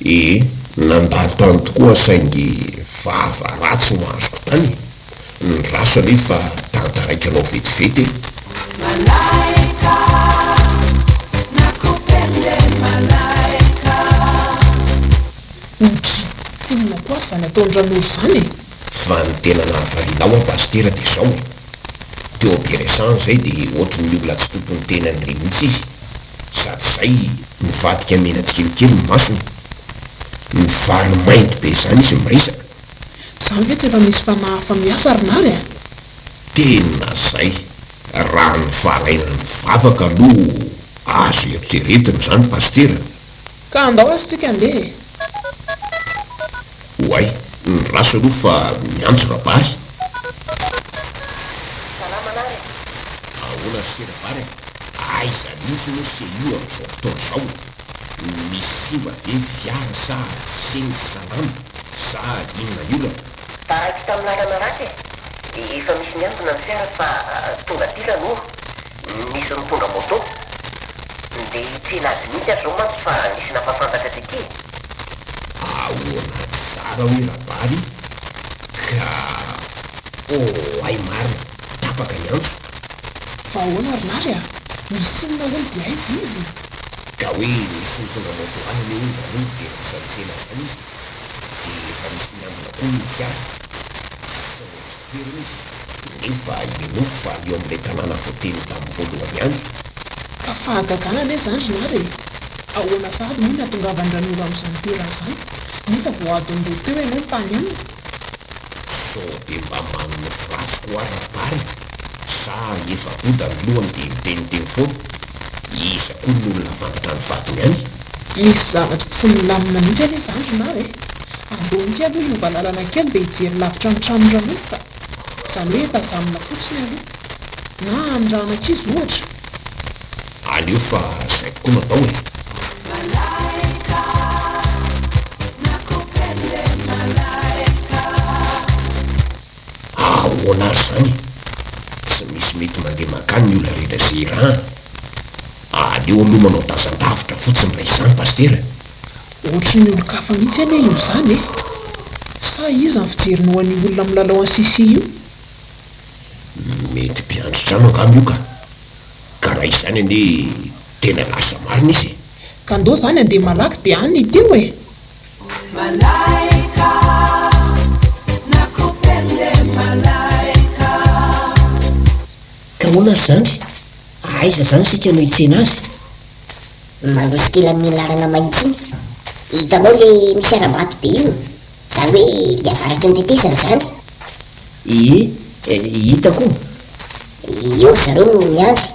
Ee, nandalo tany tokoa aho saingy vava ratsy no azoko tany e! Ny raso anefa tantaraiko anao vetivety e! Malaika, nakupende malaika. Odry, f'inona koa ary izany ataon-dRanoro izany e? Fa ny tena nahavariana ahy Pasitera dia izao e! Teo am-piresahana izay dia ohatry ny olona tsy tompon'ny tenany ireny mihitsy izy, sady izay nivadika mena tsikelikely ny masony, nivary mainty be izany izy miresaka. Izany ve tsy efa misy fanahy hafa miasa ry Nary a? Tena zay, raha ny fahalainana mivavaka aloha azo eritreretina izany Pasitera. Ka andao ary isika andeha e! Oay, ny raso aloha fa miantso Rabary. Salama Nary a! Ahoana ry se Rabary a? Aiza mihitsy moa se io amin'izao fotoana izao? Misy simba ve ny fiara sa se ny salama sa inona ny olana? Taraiky tamin'ny lalana ratsy e! Efa misy miambina ny fiara fa tonga aty Ranoro. Nisy nitondra moto. Ndeha hitsena azy mihitsy aho izao mantsy fa nisy nampahafantatra tety e! Ahoana tsara hoe Rabary ka oay marina, tapaka ny antso. Fa ahoana ry Nary a? Misy inona hono dia aiza izy? Ka hoe nisy nitondra moto any anie hono Ranoro dia lasa nitsena azy any izy dia efa misy miambina koa ny fiara. Lasa nilaza toerana izy. Nefa inoako fa eo amin'ilay tanàna voateny tamin'ny voalohany ihany. Ka fahagagana anie izany ry Nary e! Ahoana sahady moa ny hatongavan-dRanoro amin'izany toerana izany, nefa vao adiny roa teo ianao no tany aminy? Sao dia mba manonofy ratsy koa ary Rabary e? Sa efa boda ny lohany dia miteniteny foana? Iza koa ny olona fantatra ny vadiny any? Misy zavatra tsy milamina mihitsy anie izany ry Nary e! Andao mihitsy aloha hiova lalana kely dia hijery lavitra ny tranon-dRanoro ka! Izany hoe tazanina fotsiny aloha. Na any rankizy ohatra. Aleo fa zay tokoa no atao e! Malaika, nakupende malaika. Ahoana ary izany e? Tsy misy mety mandeha mankany ny olona rehetra izay irahana. Aleo aloha manao tazan-davitra fotsiny raha izany Pasitera. Ohatry ny olon-kafa mihitsy anie io izany e! Sa iza ny fijerinao an'io olona milalao an'i Sissi io? Mety mpiandry trano angamba io ka! Ka raha izany anie tena lasa marina izy e! Ka ndao izany andeha malaky dia any ny teo e! Malaika, nakupende malaika. Ka ahoana ry zandry? Aiza izany isika no hitsena azy? Mandroso kely amin'iny lalana mahitsy iny. Hitanao le misy harambato be io? Izany hoe le avaratry ny tetezana izany. Ie, hitako io. Eo ry zareo no miandry.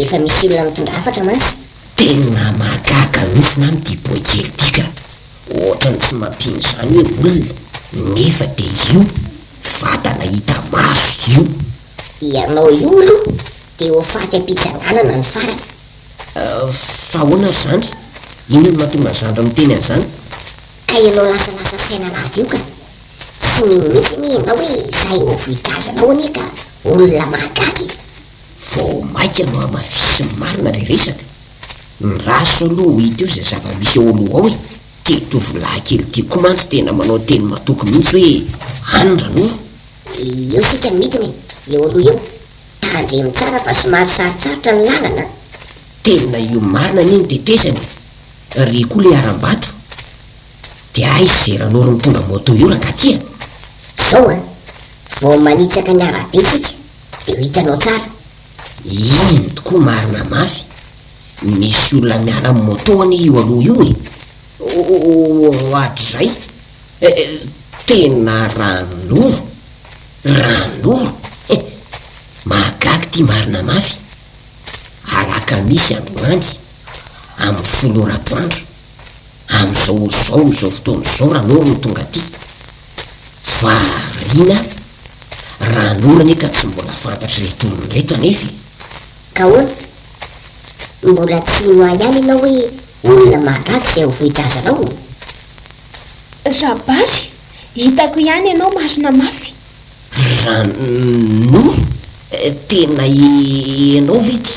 Efa misy olona mitondra hafatra mantsy. Tena mahagaga mihitsy namy ity boay kely ity ka! Ohatran'ny tsy mampino izany hoe olona nefa dia io vatana hita maso io. Ianao io aloha dia ho faty am-pitsanganana ny farany. Fa ahoana ry zandry? Inona no mahatonga an'i zandry miteny an'izany? Ka ianao lasalasa saina lava io ka! Tsy mino mihitsy anie ianao hoe izahay eo Vohidrazana ao anie ka olona mahagaga e! Vao maika nohamafisiny marina le resaka. Ny raso aloha ho hita eo izay zava-misy ao aloha ao e! Ty tovolahy kely ty koa mantsy tena manao teny matoky mihitsy hoe any Ranoro. Eo isika no midina e! Eo aloha eo. Tandremo tsara fa somary sarotsarotra ny lalana an! Tena io marina anie ny tetezana e! Ry koa le harambato. De aiza ze Ranoro mitondra moto io rangaha ty a? Zao an! Vao manitsaka ny arabe tsika dia ho hitanao tsara. Iny tokoa marina mafy. Misy olona miala amin'ny moto anie io aloha io e! Oadray! Tena Ranoro! Ranoro! He! Mahagaga ity marina mafy. Alakamisy androany, amin'ny folo ora atoandro. Amin'izao ora izao, amin'izao fotoana izao Ranoro no tonga aty. Variana Ranoro anie ka tsy mbola fantatr'ireto olona ireto anefa e! Ka ahoana? Mbola tsy hino ahy ihany ianao hoe olona mahagaga izay ao Vohidrazana ao? Rabary, hitako ihany ianao marina mafy. Ranoro, tena ianao ve ity?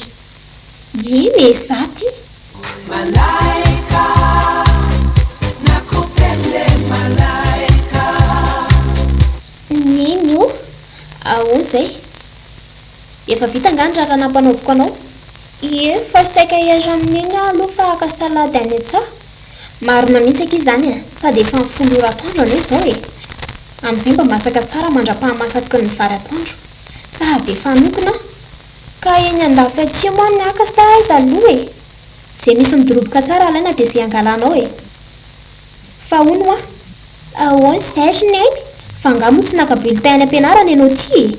Eny e, za ty. Malaika, nakupende malaika. Neny o! Ahoana izay? Efa vita angaha ny raharaha nampanaoviko anao? Ie, fa saika hiaiza amin'i Neny aho aloha fa haka salady any an-tsaha. Marina mihitsy akia izany e! Sady efa amin'ny folo ora atoandro anie izao e! Amin'izay mba masaka tsara mandra-pahamasaky ny vary atoandro. Sady efa hanokina aho. Ka eny andafy atsimo any haka sa aiza aloha e? Ze misy midoroboka tsara alaina dia ze angalanao e! Fa hono hoa? Ahoana izay ry Neny? Fa angaha moa tsy naka bulletin any am-pianarana ianao ity e?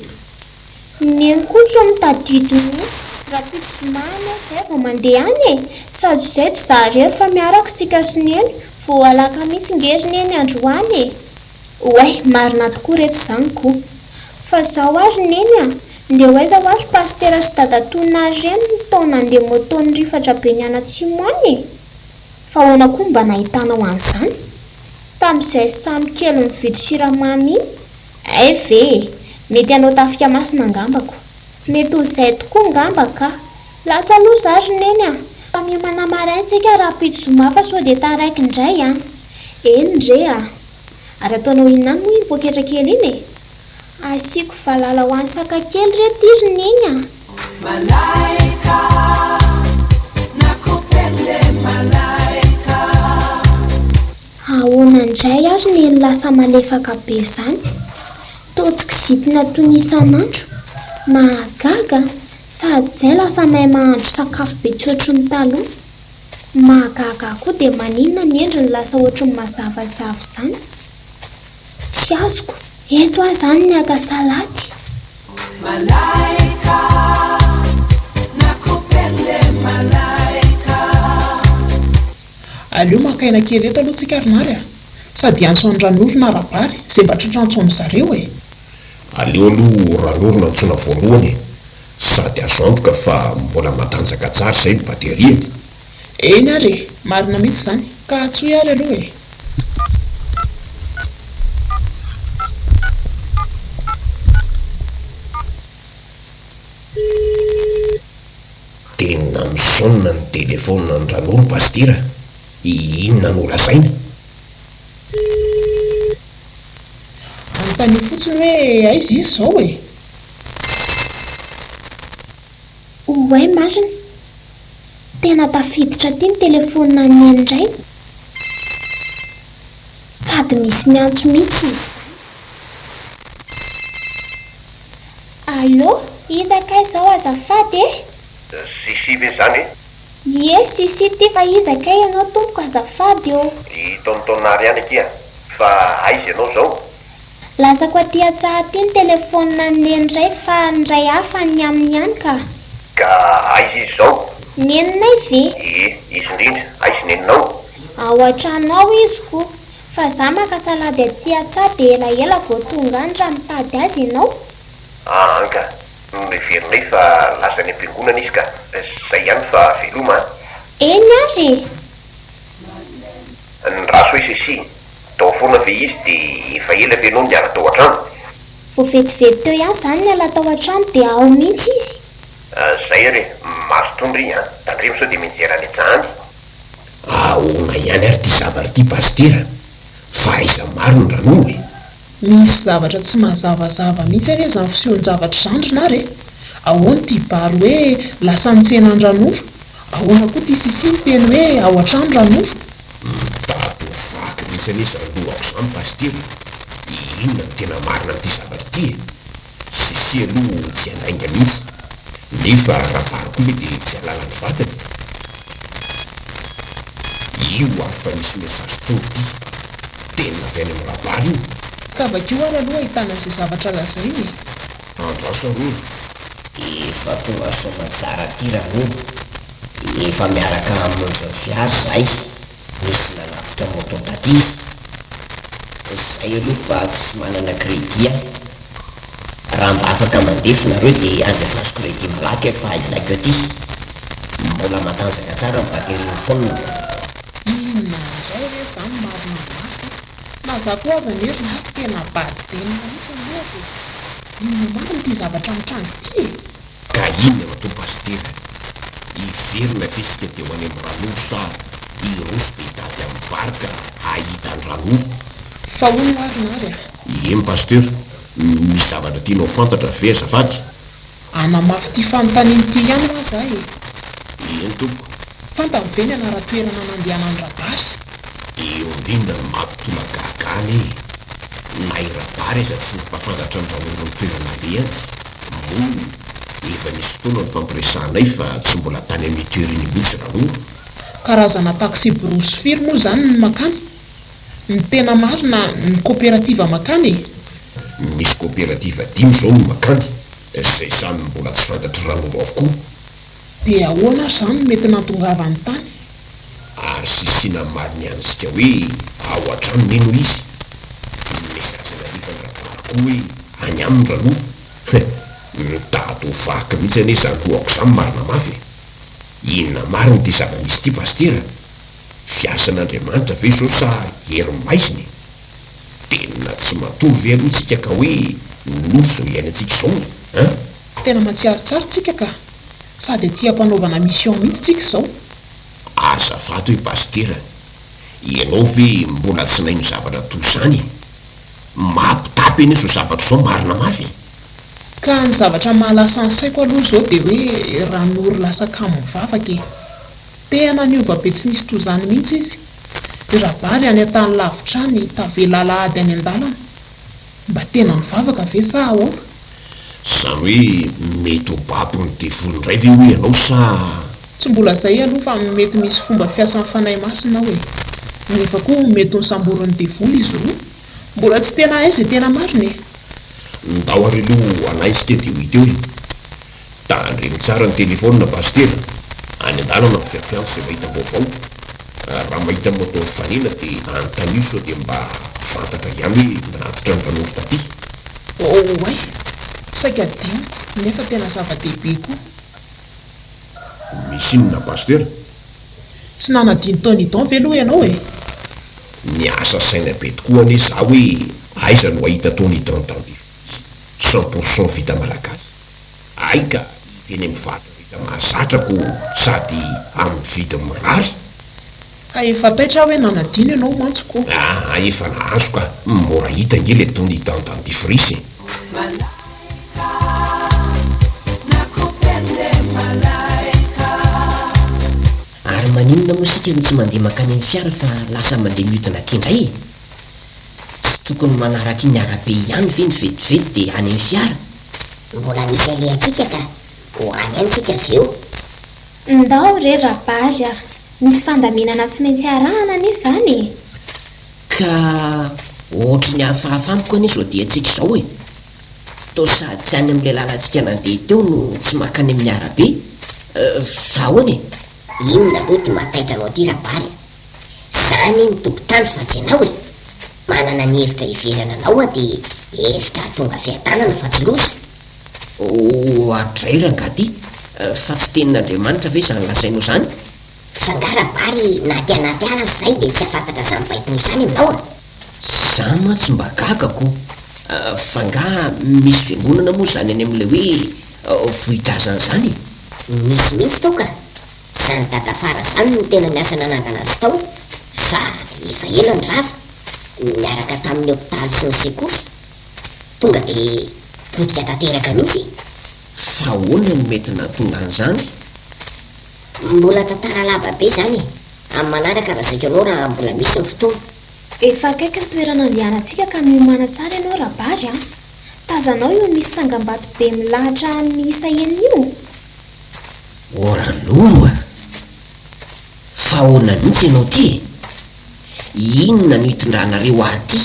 Neny koa tsy mitadidy mihitsy, rahampitso zoma anie izay vao mandeha any e! Sady izay tsy za irery fa miaraka isika sy Neny, vao alakamisy nge ry Neny androany e! Oay, marina tokoa retsy izany ko! Fa zao ary Neny a! Ndeha ho aiza hoa ry Pasitera sy Dadatoa Nary ireny no tao nandeha moto nirifatra be nianatsimo any e? Fa ahoana koa no mba nahitanao an'izany? Tamin'izay samy kely nividy siramamy iny? Hay ve e! Mety hanao tafika masina angamba ko! Mety ho izay tokoa angamba ka! Lasa aloha za ry Neny a! Fa miomana marain-tsika rahampitso zoma fa sao dia taraiky indray an! Eny re a! Ary ataonao inona any moa iny poketra kely iny e? Asiako valala ho an'i saka kely re ty ry Neny a! Malaika, nakupende malaika. Ahoana indray ary Neny lasa malefaka be izany? Toa tsy kizitina toy ny isan'andro. Mahagaga an! Sady izay lasa mahay mahandro sakafo be tsy ohatry ny taloha. Mahagaga ahy koa dia maninona ny endriny lasa ohatry ny mazavazava izany? Tsy azoko. Eto aho izany ny haka salady. Malaika, nakupende malaika. Aleo maka aina kely eto aloha tsika ry Nary a! Sady hiantso an'i Ranoro na Rabary, izay mba tratra antso amin-zareo e! Aleo aloha Ranoro no antsoina voalohany e! Sady azo antoka fa mbola matanjaka tsara izay ny bateriany. Eny ary e! Marina mihitsy izany. Ka antsoy ary aloha e! Tena misaonina ny telefaonina an-dRanoro Pasitera, inona no lazaina? Anontanio fotsiny hoe aiza izy izao e? Oay masina! Tena tafiditra aty ny telefaonina an'i Neny indray. Sady misy miantso mihitsy izy izany. Allô, iza kay izao azafady e? Sissi ve izany e? Ie, Sissi ity fa iza kay ianao tompoko azafady ô? I Tonton Nary ihany akia, fa aiza ianao izao? Lasako aty an-tsaha aty ny telephone an'i Neny indray fa ny iray hafa ny aminy ihany ka. Ka aiza izy izao? Neninay ve? Ie, izy indrindra, aiza i Neninao? Ao an-trano ao izy ko. Fa za maka salady aty an-tsaha dia elaela vao tonga any raha mitady azy ianao. Aa ka, noheverinay fa lasa any am-piangonana izy ka. Zay ihany fa veloma an! Eny ary e! Ndraso hoe Sesy, tao foana ve izy dia efa ela ve ianao no niala tao an-trano? Vao vetivety teo ihany izany niala tao an-trano dia ao mihitsy izy. Zay ary e, mazotoa ndry an, tandremo sao dia mianjera any an-tsaha any. Ahoana ihany ary ity zavatra ity Pasitera? Fa aiza marina Ranoro e? Misy zavatra tsy mazavazava mihitsy anie izany fisehon-javatra izany ry Nary e! Ahoana ity Bary hoe lasa nitsena an-dRanoro? Ahoana koa ity Sissi miteny hoe ao an-trano Ranoro? Mitady ho vaky mihitsy anie izany lohako izany Pasitera e! Inona no tena marina amin'ity zavatra ity e? Sissi aloha tsy handainga mihitsy, nefa Rabary koa ve dia tsy hahalala ny vadiny? Io ary fa misy message tonga ity, tena avy any amin'i Rabary io. Ka vakio ary aloha ahitana izay zavatra lazainy e! Andraso aloha e. Efa tonga soamantsara aty Ranoro, efa miaraka hamonjy ny fiara izahay, nisy nanatitra moto taty izy. Zay aloha fa tsy manana crédit aho. Raha mba afaka mandefa nareo dia andefaso crédit malaky aho fa ilaiko aty. Mbola matanjaka tsara ny batterie ny phone. Inona indray re zany marina mafy a! Na za koa aza anie ry lahy tena badena mihitsy ny lohako e! Inona marina ity zavatra mitranga ity e! Ka inona no atao Pasitera? Hiverina ve isika dia ho any amin'ny Ranoro sa hiroso dia hitady amin'ny Bary ka hahita an-dRanoro? Fa hono hoa ry Nary a! Eny Pasteur, misy zavatra tianao fantatra ve azafady? Hanamafy ity fanontaniana ity ihany hoa za e! Eny tompoko. Fantany ve ny anaran-toerana nandehanan'i Rabary? Eo indrindra no mampitolagaga anie e! Na i Rabary aza tsy nampahafantatra an-dRanoro ny toerana alehany. Moa efa nisy fotoana nifampiresahanay fa tsy mbola tany amin'io toerana io mihitsy Ranoro. Karazana taxi-brousse firy moa izany no makany? Ny tena marina ny coopérative makany e! Misy coopérative dimy izao no makany, izay samy mbola tsy fantatr'i Ranoro avokoa. Dia ahoana ary izany no mety nantongavany tany? Ary sisina mariny antsika hoe ao an-trano ne no izy? Ny message nalefany Rabary koa hoe any aminy Ranoro? Hein! Mitady ho vaky mihitsy anie izany lohako izany marina mafy e! Inona marina ity zava-misy ity Pasitera? Fiasan'Andriamanitra ve izao sa hery maizina e? Tena tsy matory ve aloha tsika ka hoe nofy izao iainantsika izao e? Hein? Tena matsiaro tsara tsika ka! Sady aty ampanaovana mission mihitsy tsika izao. Azafady hoe Pasitera, ianao ve mbola tsy naino zavatra toy izany e? Mampitapy anie izao zavatra izao marina mafy e! Ka ny zavatra mahalasa ny saiko aloha izao dia hoe Ranoro lasa kamo mivavaka e! Tena niova be tsy nisy toa izany mihitsy izy. Ry Rabary any an-tany lavitra any, tavela alahady any an-dalana. Mba tena nivavaka ve sa ahoana? Izany hoe mety ho babon'ny devoly indray ve hoy ianao sa. Tsy mbola izay aloha fa mety misy fomba fiasan'ny Fanahy Masina ao e! Nefa koa mety ho nosamborin'ny devoly izy roa. Mbola tsy tena hay izay tena marina e! Ndao ary aloha hanaisika dia ho hita eo e! Tandremo tsara ny telephone Pasitera, any an-dalana ny fiampiantso izay mahita vaovao. Raha mahita moto mifanena dia anontanio sao dia mba fantatra ihany hoe nanatitra an'i Ranoro taty. Oay! Saika adinoko nefa tena zava-dehibe koa. Misy inona Pasteur? Tsy nanadino Tony Don ve aloha ianao e? Miasa saina be tokoa anie za hoe aiza no hahita Tony Don dentifrice cent pour cent vita malagasy. Hay ka hita eny amin'ny varotra rehetra mahazatra ko sady amin'ny vidiny mirary. Ka efa taitra aho hoe nanadino ianao mantsy ko. Aa efa nahazo ka, mora hita ange le Tony Don dentifrice e. Malaika, nakupende malaika. Ary maninona moa isika no tsy mandeha mankany amin'ny fiara fa lasa mandeha mihodina aty indray e? Tsy tokony manaraka iny arabe ihany ve ny vetivety dia any amin'ny fiara? Mbola misy alehantsika ka, ho any ihany isika avy eo. Ndao re Rabary a! Misy fandaminana tsy maintsy arahana anie izany e! Ka ohatry ny hafahafa amiko anie izao diantsika izao e! Toa sady tsy any amin'ilay lalantsika nandeha teo no tsy mankany amin'ny arabe, fa ahoana e? Inona aloha ity mahataitra anao ity Rabary a! Za anie no tompon-tany fa tsy ianao e! Manana ny hevitra hiverana anao aho dia hevitra hahatonga fiadanana fa tsy loza. Oadray rangahy ty, fa tsy tenin'Andriamanitra ve izany lazainao izany? Fa nga Rabary na aty anaty ala aza zay dia tsy hafantatra zany baiboly zany aminao a! Za mantsy mba gaga ko! Fa nga misy fiangonana moa zany any amin'ilay hoe vohidrazana zany e? Misy mihitsy tao ka! Zany dadafara zany no tena niasa nanangana azy tao fa efa ela no rava, niaraka tamin'ny hopitaly sy ny sekoly, tonga dia potika tanteraka mihitsy e! Fa ahoana no mety nahatonga an'izany? Mbola tantara lava be izany e! Amin'ny manaraka lazaiko anao raha mbola misy ny fotoana. Efa akaiky ny toerana andehanantsika ka miomàna tsara ianao Rabary a! Tazanao io misy tsangambato be milahatra miisa enina io? O Ranoro a! Fa ahoana mihitsy ianao ity e? Inona no itondranareo ahy aty?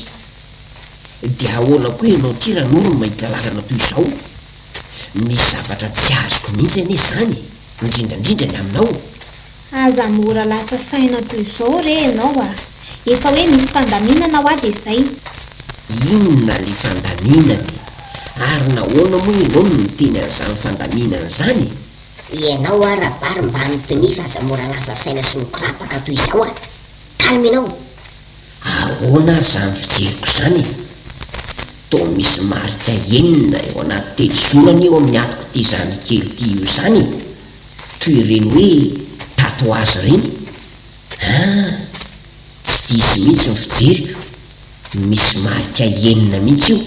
Dia ahoana koa ianao ity Ranoro no mahita lalana toy izao? Misy zavatra tsy azoko mihitsy anie izany e! Indrindra indrindra ny aminao. Aza mora lasa saina toy izao re ianao a! Efa hoe misy fandaminana hoa dia izay. Inona le fandaminana e? Ary nahoana moa ianao no miteny an'izany fandaminana izany e? Ianao hoa Rabary mba mitonia fa aza mora lasa saina sy mikorapaka toy izao a! Calme ianao! Ahoana ary izany fijeriko izany e? Toa misy marika enina eo anaty telozoro anie eo amin'ny atiko ity zandrikely ity io izany e! Toy ireny hoe tatouage ireny. Ah! Tsy diso mihitsy ny fijeriko, misy marika enina mihitsy io.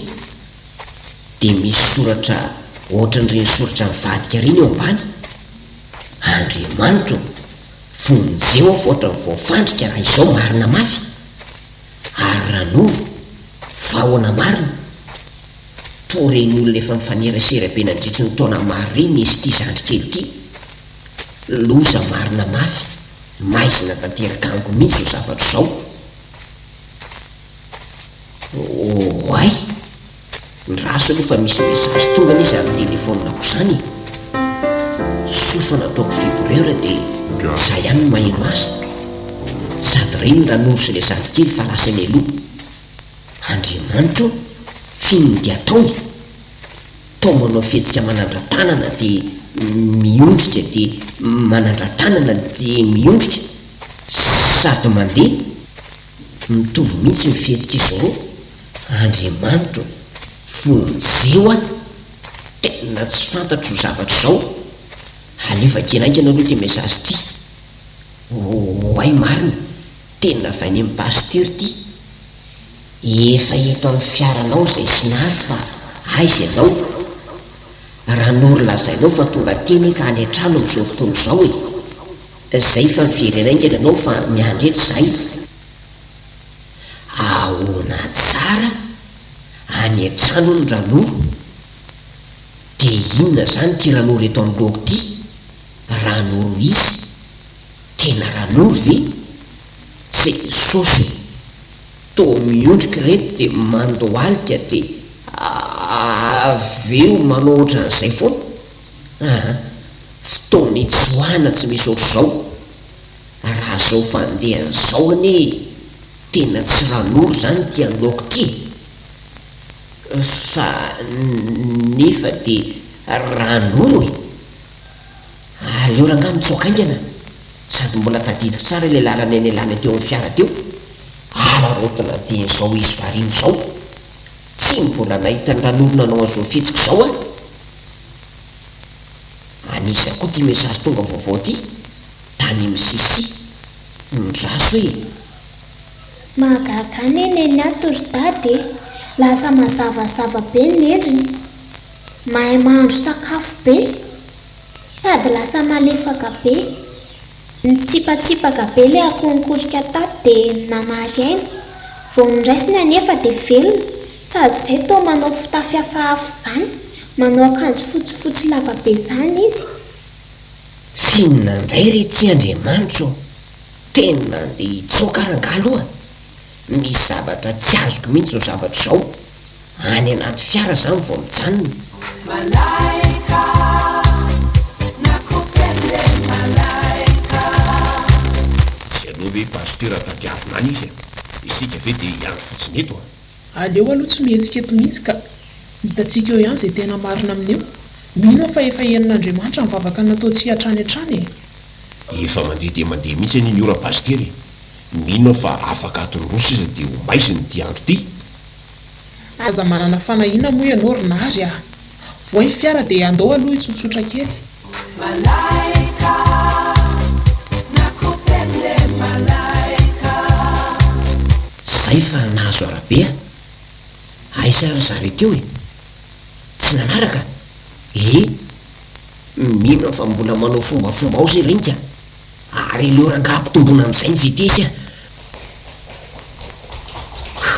Dia misy soratra ohatran'ireny soratra mivadika ireny eo ambany. Andriamanitra ô! Vonjeo aho fa ohatran'ny voafandrika raha izao marina mafy. Ary Ranoro, fa ahoana marina? Toa ireny olona efa nifanerasera be nandritry ny taona maro ireny izy ity zandry kely ity. Loza marina mafy, maizina tanteraka amiko mihitsy izao zavatra izao. Oay! Ndraso aloha fa misy message tonga anie izany telephone-ko izany e! Soa fa nataoko vibreur dia za ihany no maheno azy. Sady reny Ranoro sy ilay zandrikely fa lasa eny aloha. Andriamanitra ô! F'inona dia ataony? Toa manao fihetsika manandra-tanana dia miondrika dia manandra-tanana dia miondrika sady mandeha. Mitovy mihitsy ny fihetsik'izy roa. Andriamanitra ô! Vonjeo aho! Tena tsy fantatro izao zavatra izao. Alefa kely haingana aloha ity message ity. Oay marina, tena avy any amin'ny pasteur ity. Efa eto amin'ny fiaranao izay sinary fa aiza ianao? Ranoro lazainao fa tonga aty anie ka any an-trano amin'izao fotoana izao e! Zay fa miverena haingana ianao fa miandry eto zahay. Ahoana tsara? Any an-trano hono Ranoro? Dia inona izany ity Ranoro eto anoloako ity? Ranoro iza? Tena Ranoro ve? Jesosy ô! Toa miondrika ireto dia mandohalika dia avy eo manao ohatran'izay foana? Aa! Fotoana itsoahana tsy misy ohatr'izao. Raha. Raha izao fandehany izao anie tena tsy Ranoro izany ity anoloako ity e! Fa nefa dia Ranoro e! Aleo rangahy mitsoaka haingana, sady mbola tadidiko tsara ilay lalana nialana teo amin'ny fiara teo, araraotina dieny izao izy variana izao. Tsy mbola nahita an'i Ranoro nanao an'izao fihetsika izao aho. An'iza koa ity message tonga vaovao ity? Tany amin'ny Sissi. Ndraso e! Mahagaga anie neny ato ry dada e! Lasa mazavazava be ny endriny. Mahay mahandro sakafo be. Sady lasa malefaka be. Nitsipatsipaka be ilay akoho nikorika tato dia nanary aina. Vao noraisiny anefa dia velona. Sady izay toa manao fitafy hafahafa izany. Manao akanjo fotsifotsy lava be izany izy. F'inona indray re ity Andriamanitra ô! Tena andeha hitsoaka rangahy aloha! Misy zavatra tsy azoko mihitsy izao zavatra izao! Any anaty fiara zany vao mijanona. Malaika, nakupende malaika. Tsy aleo ve Pasteur tadiavina any izy a! Isika ve dia hiandry fotsiny eto a! Aleo aloha tsy mihetsika eto mihitsy ka. Hitantsika eo ihany izay tena marina amin'io. Mino aho fa efa henon'Andriamanitra ny vavaka nataontsika hatrany hatrany e! Efa mandeha dia mandeha mihitsy anie ny ora Pasitera e! Mino aho fa afaka adiny roa sisa dia ho maizina ity andro ity. Aza manana fanahiana moa ianao ry Nary a! Voay ny fiara dia andao aloha hitsotsotra kely. Malaika, nakupende malaika. Zay fa nahazo arabe a! Aiza ry zareo teo e? Tsy nanaraka? Ee! Mino aho fa mbola manao fombafomba ao zay reny ka! Ary aleo rangaha ampitomboina amin'izay ny vitesse a!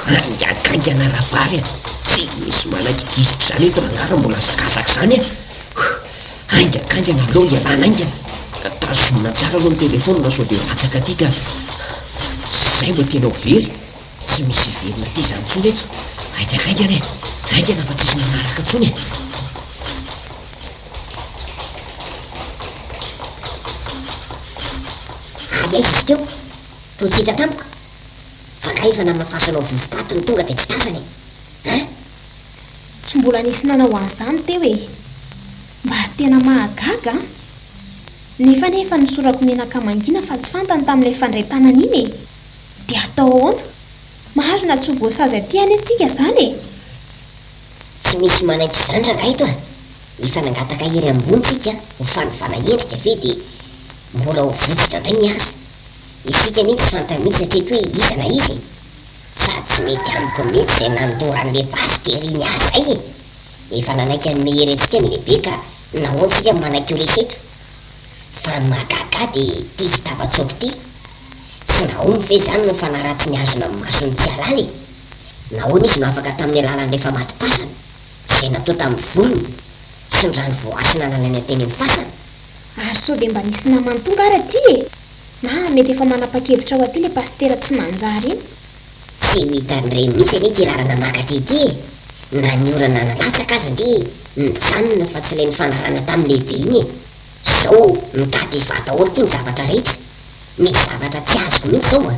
Haingakaingana rabary a! Tsy misy manaiky gisitra izany eto rangaha raha mbola hazakazaka izany a! Haingakaingana aleo ialana haingana! Tazomina tsara aloha ny telephone sao dia latsaka aty ka! Izay mba tianao very! Tsy misy hiverina aty izany intsony eto! Haingakaingana e! Haingana fa tsisy manaraka intsony e! Ary aiza izy teo? Toa tsy hita tampoka? Fa nga efa namafasanao vovo-paty no tonga dia tsy tazana e? Hein? Tsy mbola nisy nanao an'izany teo e! Mba tena mahagaga an! Nefa anie efa nosorako menaka mangina fa tsy fantany tamin'ilay fandray tanana iny e! Dia atao ahoana? Marina tsy ho voasazy aty anie tsika izany e! Tsy misy manaiky izany rangahy eto a! Efa nangataka hery ambony tsika ho fanovana endrika ve dia mbola ho votsotra indray ny asa? Isika anie tsy fantany mihitsy hatreto hoe iza na iza e! Sady tsy mety amiko mihitsy izay nandoro an'le pasitera iny ahy zay e! Efa nanaiky hanome hery antsika ny lehibe ka nahoana tsika no manaiky ho resy eto? Fa ny mahagaga ahy dia ity tsy tafatsoaka ity. Tsy nahomby ve izany ny fanaratsy nihazona ny masony tsy halala e? Nahoana izy no afaka tamin'ny alalan'ilay famadi-pasana, izay natao tamin'ny volony, sy ny rano voahasina nalaina teny amin'ny fasana? Ary sao dia mba nisy namany tonga ary aty e? Na mety efa manapa-kevitra ho aty ilay pasitera tsy manjary iny. Tsy ho hitan'ireny mihitsy anie ity lalana maka aty ity e! Na ny orana nalatsaka aza ange nijanona fa tsy ilay nifanarahana tamin'ny lehibe iny e! Zao mitady hivaha daholo ity ny zavatra rehetra! Misy zavatra tsy azoko mihitsy zao a!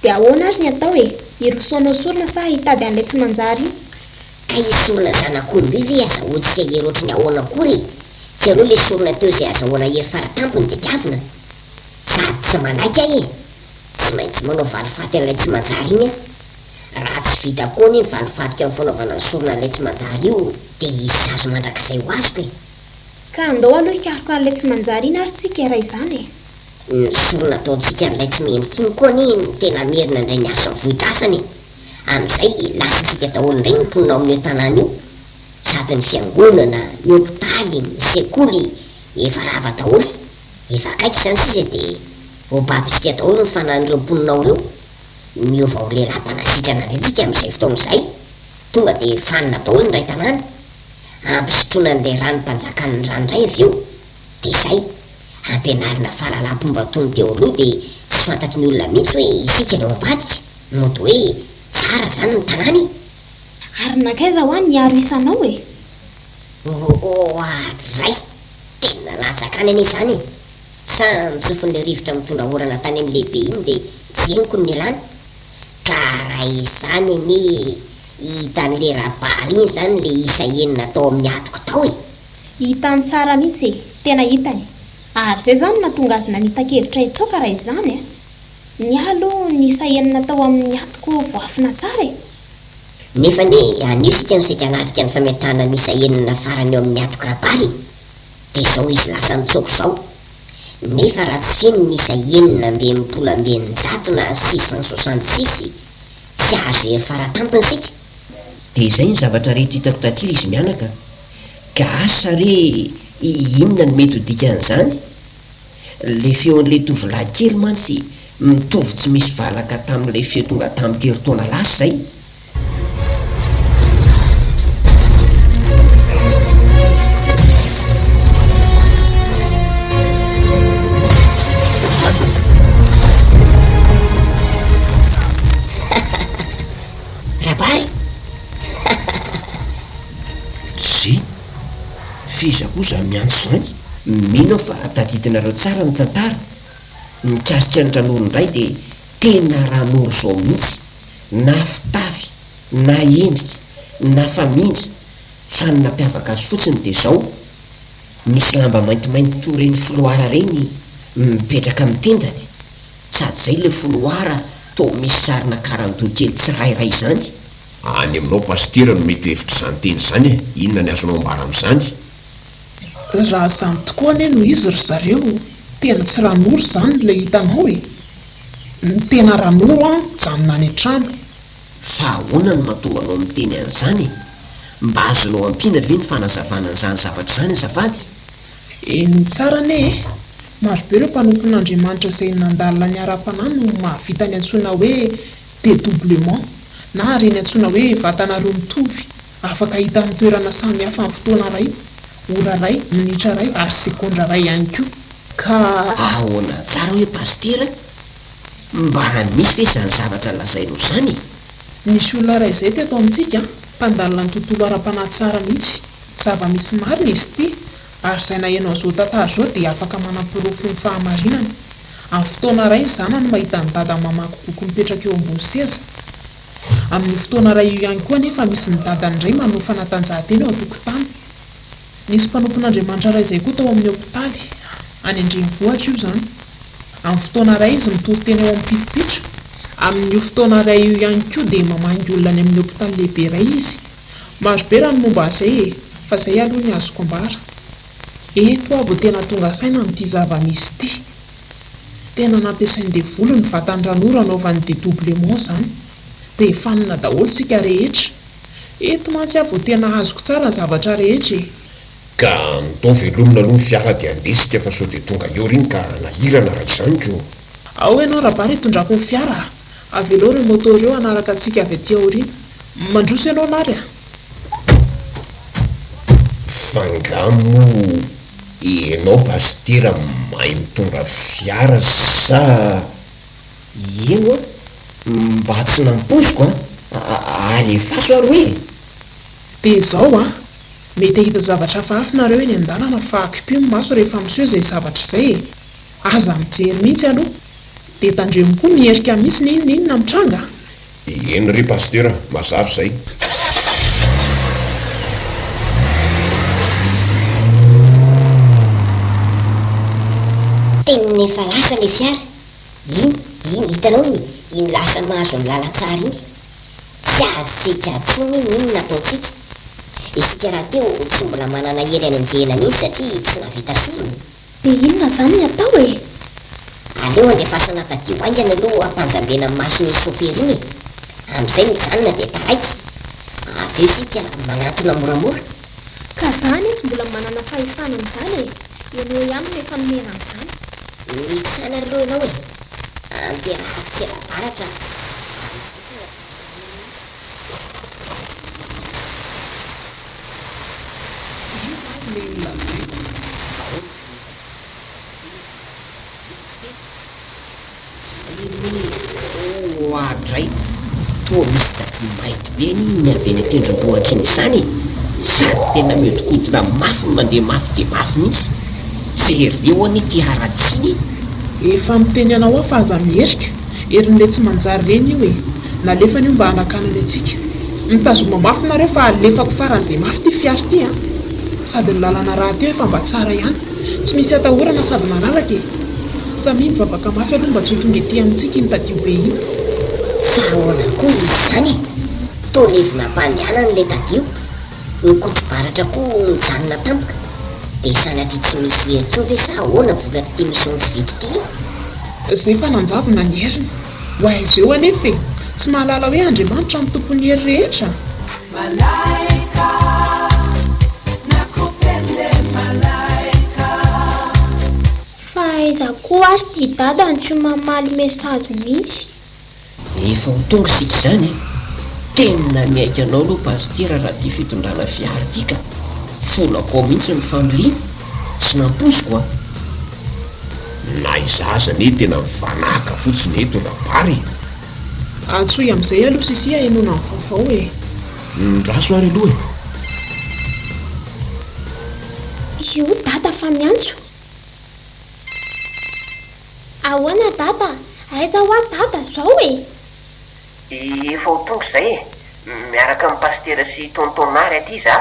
Dia ahoana ary ny atao e? Hiroso hanao sorona sa hitady an'ilay tsy manjary iny? Ka io sorona zanak'omby io ve azahoantsika hery ohatry ny ahoana akory e? Tsy aleo le sorona teo izay azahoana hery faratampony tediavina? Sady tsy manaiky aho e! Tsy maintsy manao valifaty an'ilay tsy manjary iny aho. Raha tsy vita koa anie ny valifatiko amin'ny fanaovana ny sorona an'ilay tsy manjary io dia hisy sazy mandrakizay ho azoko e! Ka andao aloha hikaroka an'ilay tsy manjary iny ary isika raha izany e! Ny sorona ataontsika an'ilay tsy mendrika iny koa anie no tena hamerina indray ny hasin'ny vohitr'asany e! Amin'izay lasantsika daholo indray ny mponina ao amin'io tanàna io. Sady ny fiangonana, ny hopitaly, ny sekoly efa rava daholo. Efa akaiky izany sisa dia ho babontsika daholo ny fanahin'ireo mponina ao ireo. Miova ho lehilahy mpanasitrana indray tsika amin'izay fotoana izay. Tonga dia fanina daholo ny iray tanàna. Ampisotroina an'ilay rano mpanjakan'ny rano indray avy eo. Dia izay. Ampianarina fahalalam-pomba toy ny teo aloha dia tsy fantatry ny olona mihitsy hoe isika no ao ambadika. Mody hoe tsara izany ny tanàna e! Ary nankaiza hoa ny aro isanao e? Oadray! Tena latsaka any anie izany e! Sa notsofin'ilay rivotra mitondra orana tany amin'ny lehibe iny dia tsy henoko ny nialany? Ka raha izany anie hitan'ilay Rabary iny izany ilay isa enina tao amin'ny atiko tao e! Hitany tsara mihitsy e! Tena hitany! Ary izay izany no nahatonga azy namita-kevitra hitsoaka raha izany a! Ny ahy aloha ny isa enina tao amin'ny atiko voafina tsara e! Nefa anie anio isika no saika hanatrika ny fametahana ny isa enina farany eo amin'ny atiko Rabary e! Dia izao izy lasa nitsoaka izao. Nefa raha tsy feno ny isa 666 na 666, tsy hahazo hery faratampony isika. Dia izay ny zavatra rehetra hitako taty ry izy mianaka. Ka asa re inona no mety ho dikan'izany? Ilay feon'ilay tovolahy kely mantsy mitovy tsy misy valaka tamin'ilay feo tonga tamiko herintaona lasa izay. Rabary! Tsia, f'iza koa izany miantso izany? Mino aho fa tadidinareo tsara ny tantara. Mikasika an'i Ranoro indray dia tena Ranoro izao mihitsy, na fitafy, na endrika, na famindra, fa ny nampiavaka azy fotsiny dia izao, misy lamba maintimainty toa ireny foloara ireny mipetraka amin'ny tendany, sady izay ilay foloara toa misy sarina karandoha kely tsirairay izany. Any aminao Pasitera no mety ho hevitr'izany teny izany e! Inona ny azonao ambara amin'izany? Raha izany tokoa anie no izy ry zareo, tena tsy Ranoro izany ilay hitanao e! Ny tena Ranoro an, mijanona any an-trano. Fa ahoana no mahatonga anao miteny an'izany e? Mba azonao ampiana ve ny fanazavana an'izany zavatra izany azafady? Henoy tsara anie e! Marobe ireo mpanompon'Andriamanitra izay nandalina ny ara-panahy no mahavita ny antsoina hoe dedoublement na ireny antsoina hoe vatana roa mitovy, afaka hita amin'ny toerana samy hafa amin'ny fotoana iray, ora iray, minitra iray ary segondra iray ihany koa. Ka. Ahoana tsara hoe Pasitera? Mba misy ve izany zavatra lazainao izany e? Nisy olona iray izay teto amintsika, mpandalina ny tontolo ara-panahy tsara mihitsy. Zava-misy marina izy ity, ary izay naheno an'izao tantara izao dia afaka manamporofo ny fahamarinany. Amin'ny fotoana iray ny zanany mahita an'i Dada mamaky boky mipetraka eo ambony seza. Amin'io fotoana iray io ihany koa anefa misy ny dadany indray manao fanatanjahantena eo an-tokotany. Nisy mpanompon'Andriamanitra iray izay koa tao amin'ny hopitaly, any an-drenivohitra io izany. Amin'ny fotoana iray izy mitory teny ao amin'ny pilipitra. Amin'io fotoana iray io ihany koa dia mamangy olona any amin'ny hopitaly lehibe iray izy. Marobe raha ny momba an'izay e! Fa izay aloha ny azoko ambara. Eto aho vao tena tonga saina amin'ity zava-misy ity. Tena nampiasain-devoly ny vatan'i Ranoro hanaovany dedoublement izany. Dia fanina daholo isika rehetra. Eto mantsy aho vao tena azoko tsara ny zavatra rehetra e! Ka ndao velomina aloha ny fiara dia andesika fa sao dia tonga eo r'iny ka hanahirana raha izany ko! Ao ianao Rabary hitondrako ny fiara a! Avelao ireo moto ireo hanaraka antsika avy aty aoriana. Mandroso ianao Nary a! F'angaha moa ianao Pasitera mahay mitondra fiara sa. Eny an! Mba tsy nampoiziko an! Alefaso ary hoe! Dia izao an! Mety hahita zavatra hafahafa nareo eny an-dalana fa akipio ny maso rehefa miseho izay zavatra izay e! Aza mijery mihitsy aloha! Dia tandremo koa miherika mihitsy n'inona inona mitranga an! Eny re Pasteur a, mazava izay. Tena efa lasa le fiara, iny, iny, hitanao iny, iny lasa mahazo ny lalantsara iny. Tsy azontsika intsony iny inona ataontsika. Isika rahateo tsy mbola manana hery hanenjehina an'iny satria tsy nahavita sorona. Dia inona izany ny atao e? Aleo andefasana tadio haingana aloha hampanjambena ny mason'iny sôfera iny e! Amin'izay mijanona dia taraiky. Avy eo isika manantona moramora. Ka za anie tsy mbola manana fahefana amin'izany e! Ianao ihany no efa nomena an'izany. Mikisana ry loha ianao e! Ampiarahako tsela-baratra amin'izay tonga dia milamina mihitsy. Io ary ilay nolazaiko. Oadray! Toa misy tadia mainty be anie iny avy eny an-tendrombohitra iny izany e! Sady tena mihodinkodina mafy no mandeha mafy dia mafy mihitsy! Jereo anie ity haratsiana e! Efa miteny anao aho fa aza miherika, herin'ilay tsy manjary ireny io e! Nalefany io mba hanakanany antsika. Mitazoma mafy nareo fa alefako faran'izay mafy ity fiara ity an! Sady ny lalana rahateo efa mba tsara ihany, tsy misy atahorana sady malalaka e! Samia mivavaka mafy aloha mba tsy ho tonga ety amintsika iny tadio be iny. Fa ahoana koa izy izany e? Toa levona am-pandehanana ilay tadio. Ny kotro-baratra koa mijanona tampoka. Dia sanatria tsy misy hery intsony ve sa ahoana vokatr'ity mission tsy vita ity e? Zay fa nanjavona ny heriny. Ho aiza eo anefa e! Tsy mahalala hoe Andriamanitra no tompon'ny hery rehetra? Malaika, nakupende malaika. Fa aiza koa ary ty dada no tsy mamaly message mihitsy? Efa ho tonga isika izany e! Tena miaiky anao aloha Pasitera raha ity fitondrana fiara ity ka! Folako ao mihitsy ny familiana, tsy nampoiziko a! Na izaho aza anie tena mivanàka fotsiny eto Rabary e! Antsoy amin'izay aloha Sissi hahenoana ny vaovao e! Ndraso ary aloha e! Io dada fa miantso. Ahoana dada? Aiza hoa dada zao e? Efa ho tonga izay e! Miaraka amin'i Pasitera sy Tonton Nary aty za,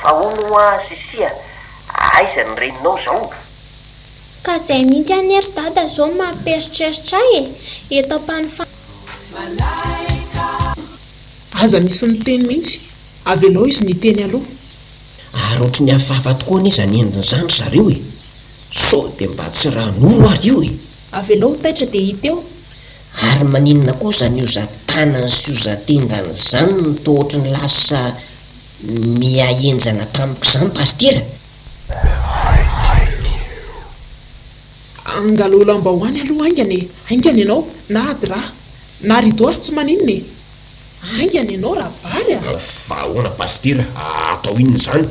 fa hono hoa Sissi a, aiza ny reninao zao? Ka zay mihitsy anie ry dada zao no mampieritreritra ahy e! Eto am-panofanana. Aza misy miteny mihitsy, avelao izy ny hiteny aloha. Ary ohatry ny hafahafa tokoa anie izany endriny izany ry zareo e! Sao dia mba tsy ranoro ary io e! Avelao ho taitra dia hita eo. Ary maninona koa izany hoza-tanany sy hoza-tendany izany no toa ohatry ny lasa miha-henjana tamiko izany Pasitera? Angalao lambahoany aloha haingana e! Haingana ianao, na drap, na rideau ary tsy maninona e! Haingana ianao Rabary a! Fa ahoana Pasitera, atao inona izany?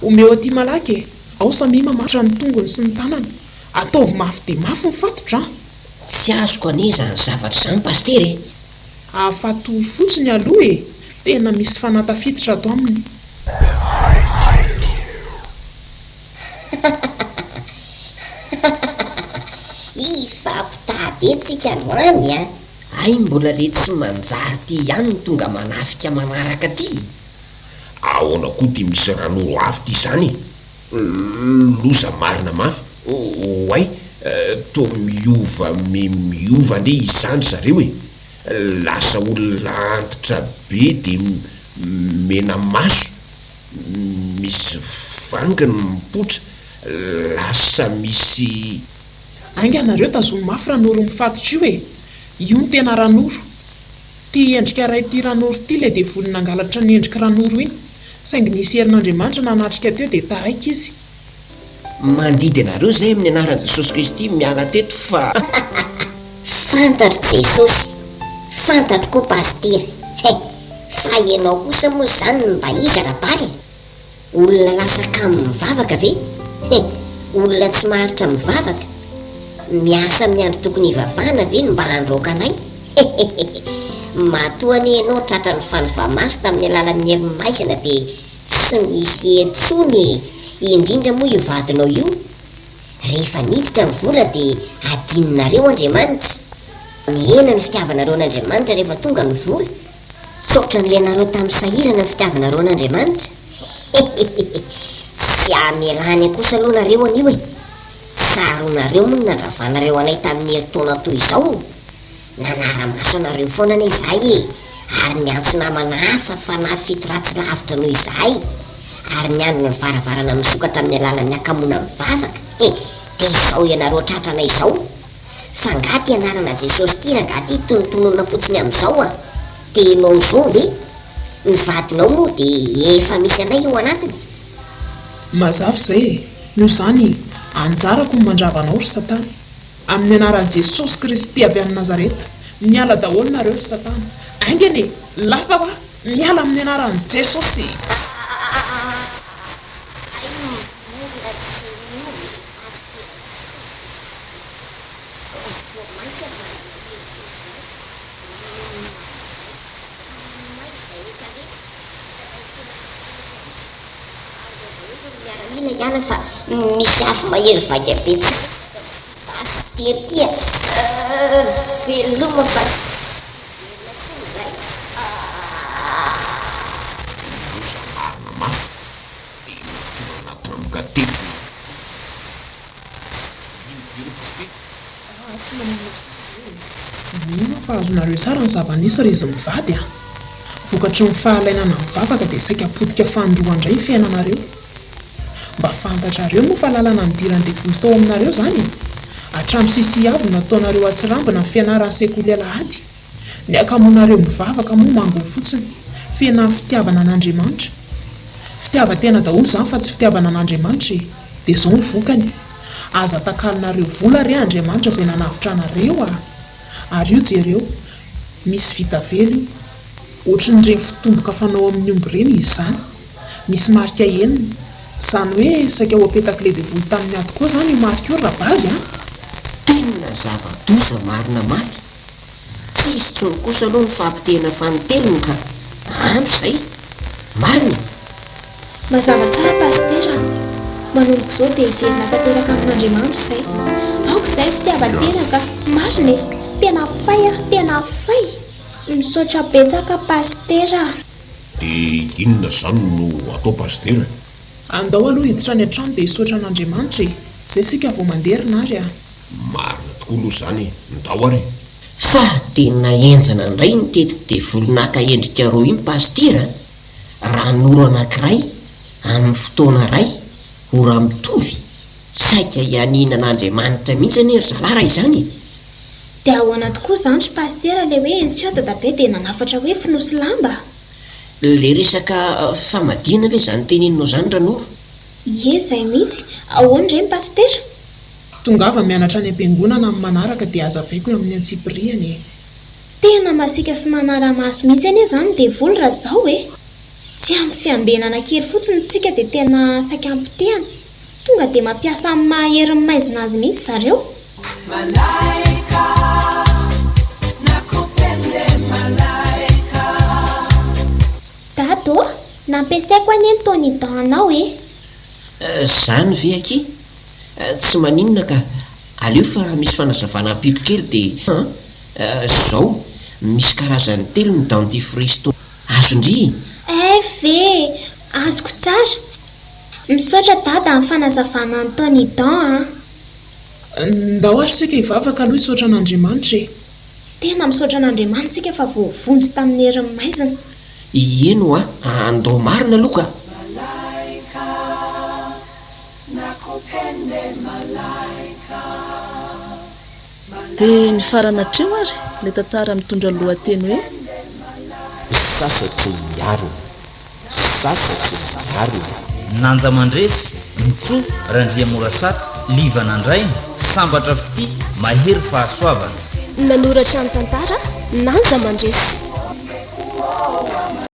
Omeo aty malaky e! Ao samia mamatotra ny tongony sy ny tanany. Ataovy mafy dia mafy ny fatotra an! Tsy azoko anie izany zavatra izany Pasitera e! Afatory fotsiny aloha e! Tena misy fanahy tafiditra ato aminy. Hifampitaha be tsika androany an! Hay mbola le tsy manjary ty ihany no tonga manafika manaraka ty e! Ahoana koa ty misy ranoro avy ty zany e? Loza marina mafy. Oay, toa miova miova anie izany zareo e! Lasa olona antitra be de mena maso, misy vanginy mipoitra, lasa misy. Haingana nareo tazomy mafy ranoro mifatotra io e! Io no tena ranoro. Ty endrika ray ty Ranoro ty le devoly nangalatra ny endriky Ranoro iny, saingy nisy herin'Andriamanitra nanatrika teo dia taraiky izy. Mandidy anareo izay amin'ny anaran'i Jesosy Kristy miala teto fa. Fantatro Jesosy, fantatro koa Pasitera, he! Fa ianao kosa moa izany no mba iza Rabary e? Olona lasa kamo mivavaka ve? He! Olona tsy maharitra mivavaka? Miasa amin'ny andro tokony hivavahana ve no mba handroaka anay? Hehehehe! Matoa anie ianao tratran'ny fanova-maso tamin'ny alalan'ny herin'ny maizina dia tsy misy hery intsony e! Indrindra moa io vadinao io! Rehefa niditra ny vola dia adinonareo Andriamanitra! Mihena ny fitiavanareo an'Andriamanitra rehefa tonga ny vola! Tsy ohatran'ilay nareo tamin'ny sahirana ny fitiavanareo an'Andriamanitra? Hehehehe! Tsy hamelany kosa aloha nareo anio e! Tsaroanareo moa ny nandravanareo anay tamin'ny herintaona toy izao? Nanara-maso anareo foana anie izahay e! Ary niantso namana hafa fanahy fito ratsy lavitra noho izahay, ary niandry ny varavarana misokatra amin'ny alalan'ny hakamoana mivavaka. He! Dia izao ianareo tratranay izao? Fa nga ty anarana Jesosy ty rangah ty tonontononina fotsiny amizao a! De enao zao ve? Ny vadinao moa de efa misy anay eo anatiny? Mazava izay e! Noho izany, anjarako ny mandrava anao ry Satana. Amin'ny anaran'i Jesosy Kristy avy any Nazareta, miala daholo nareo ry Satana. Haingana e! Lasa hoa! Miala amin'ny anaran'i Jesosy! Hay mbola tsy niova i Pasitera izany e! Vao mainka manana hery be izao may izay rehetra rehetra tena mihitsy. Ary daholo ny miaramila hiala fa. Misy afo mahery vaika be tsy Pasitera ty a! Veloma fa tsy hiverina intsony izay aa! Loza marina mafy dia notorana tampoka teto ny Tsy maninona ve ry Pasitera? Ah, tsy maninona intsony ve e! Mino aho fa azonareo tsara ny zava-nisy ry izy mivady a! Vokatry ny fahalainana mivavaka dia saika potika fanindroa indray ny fiainanareo. Mba fantatrareo moa fa lalana nidiran'ny devoly tao aminareo izany e! Hatramin'ny sisiavo no nataonareo atsirambina ny fianaran'ny sekoly alahady. Ny hakamoanareo mivavaka moa mango fotsiny. Fena fitiavana an'Andriamanitra. Fitiavan-tena daholo izany fa tsy fitiavana an'Andriamanitra e! Dia izao ny vokany. Aza takalonareo vola re Andriamanitra izay nanavotra anareo a! Ary io jereo, misy vita velo io. Ohatrin'ireny fitomboka fanao amin'ny omby ireny izy izany. Misy marika enina. Izany hoe saika ho apetak'ilay devoly tamin'ny ady koa izany io marika io ry Rabary a! Tena zava-doza marina mafy. Tsy hisy intsony kosa aloha ny fahapotehana fanintelony ka! Ampy izay! Marina e! Mazava tsara Pasitera a! Manomboka izao dia hiverina tanteraka amin'Andriamanitra izay. Aoka izay ny fitiavan-tena ka! Marina e! Tena fay aho, tena fay! Misaotra betsaka Pasitera a! Dia inona izany no atao Pasitera e? Andao aloha hiditra any an-trano dia hisaotra an'Andriamanitra e! Izay isika vao mandeha ry Nary a! Marina tokoa aloha izany e! Ndao ary e! Fa tena henjana indray ny tetik'i devoly naka endrika roa iny Pasitera a! Ranoro anankiray amin'ny fotoana iray, ora mitovy, saika hianiana an'Andriamanitra mihitsy anie ry zalahy raha izany e! Dia ahoana tokoa izany ry Pasitera ilay hoe niseho dadabe dia nanafatra hoe fonosy lamba? Le resaka famadihana ve izany teneninao izany Ranoro? Ie izay mihitsy, ahoana re ny Pasitera? Tongava mianatra any am-piangonana amin'ny manaraka dia hazavaiko ny amin'ny antsipirihany e! Tena masiaka sy manara-maso mihitsy anie izany ny devoly raha izao e! Tsy ampy fiambenana kely fotsiny tsika dia tena saika ampotehana. Tonga dia mampiasa amin'ny maha herin'ny maizina azy mihitsy zareo. Malaika, nakupende malaika. Dada ô, nampiasaiko anie ny tonidan anao e! Zany ve akia? Tsy maninona ka, aleo fa misy fanazavana ampiako kely dia an! Zao, misy karazany telo ny dentifrice to azon-dry e! FV, Azoko tsara. Misaotra Dada amin'ny fanazavana ny tonidan an! Ndao ary isika hivavaka aloha hisaotra an'Andriamanitra e! Tena misaotra an'Andriamanitra isika fa voavonjy tamin'ny herin'ny maizina. Ieny hoa, andao marina aloha ka! Malaika, nakupende malaika. Dia nifarana hatreo ary ilay tantara mitondra ny lohateny hoe. Sasatry ny miarina. Sasatry ny miarina. Nanja Mandresy, Ntso, Randriamorasata, Liva Nandraina, Sambatra Fitia, Mahery Fahasoavana. Nanoratra ny tantara, Nanja Mandresy.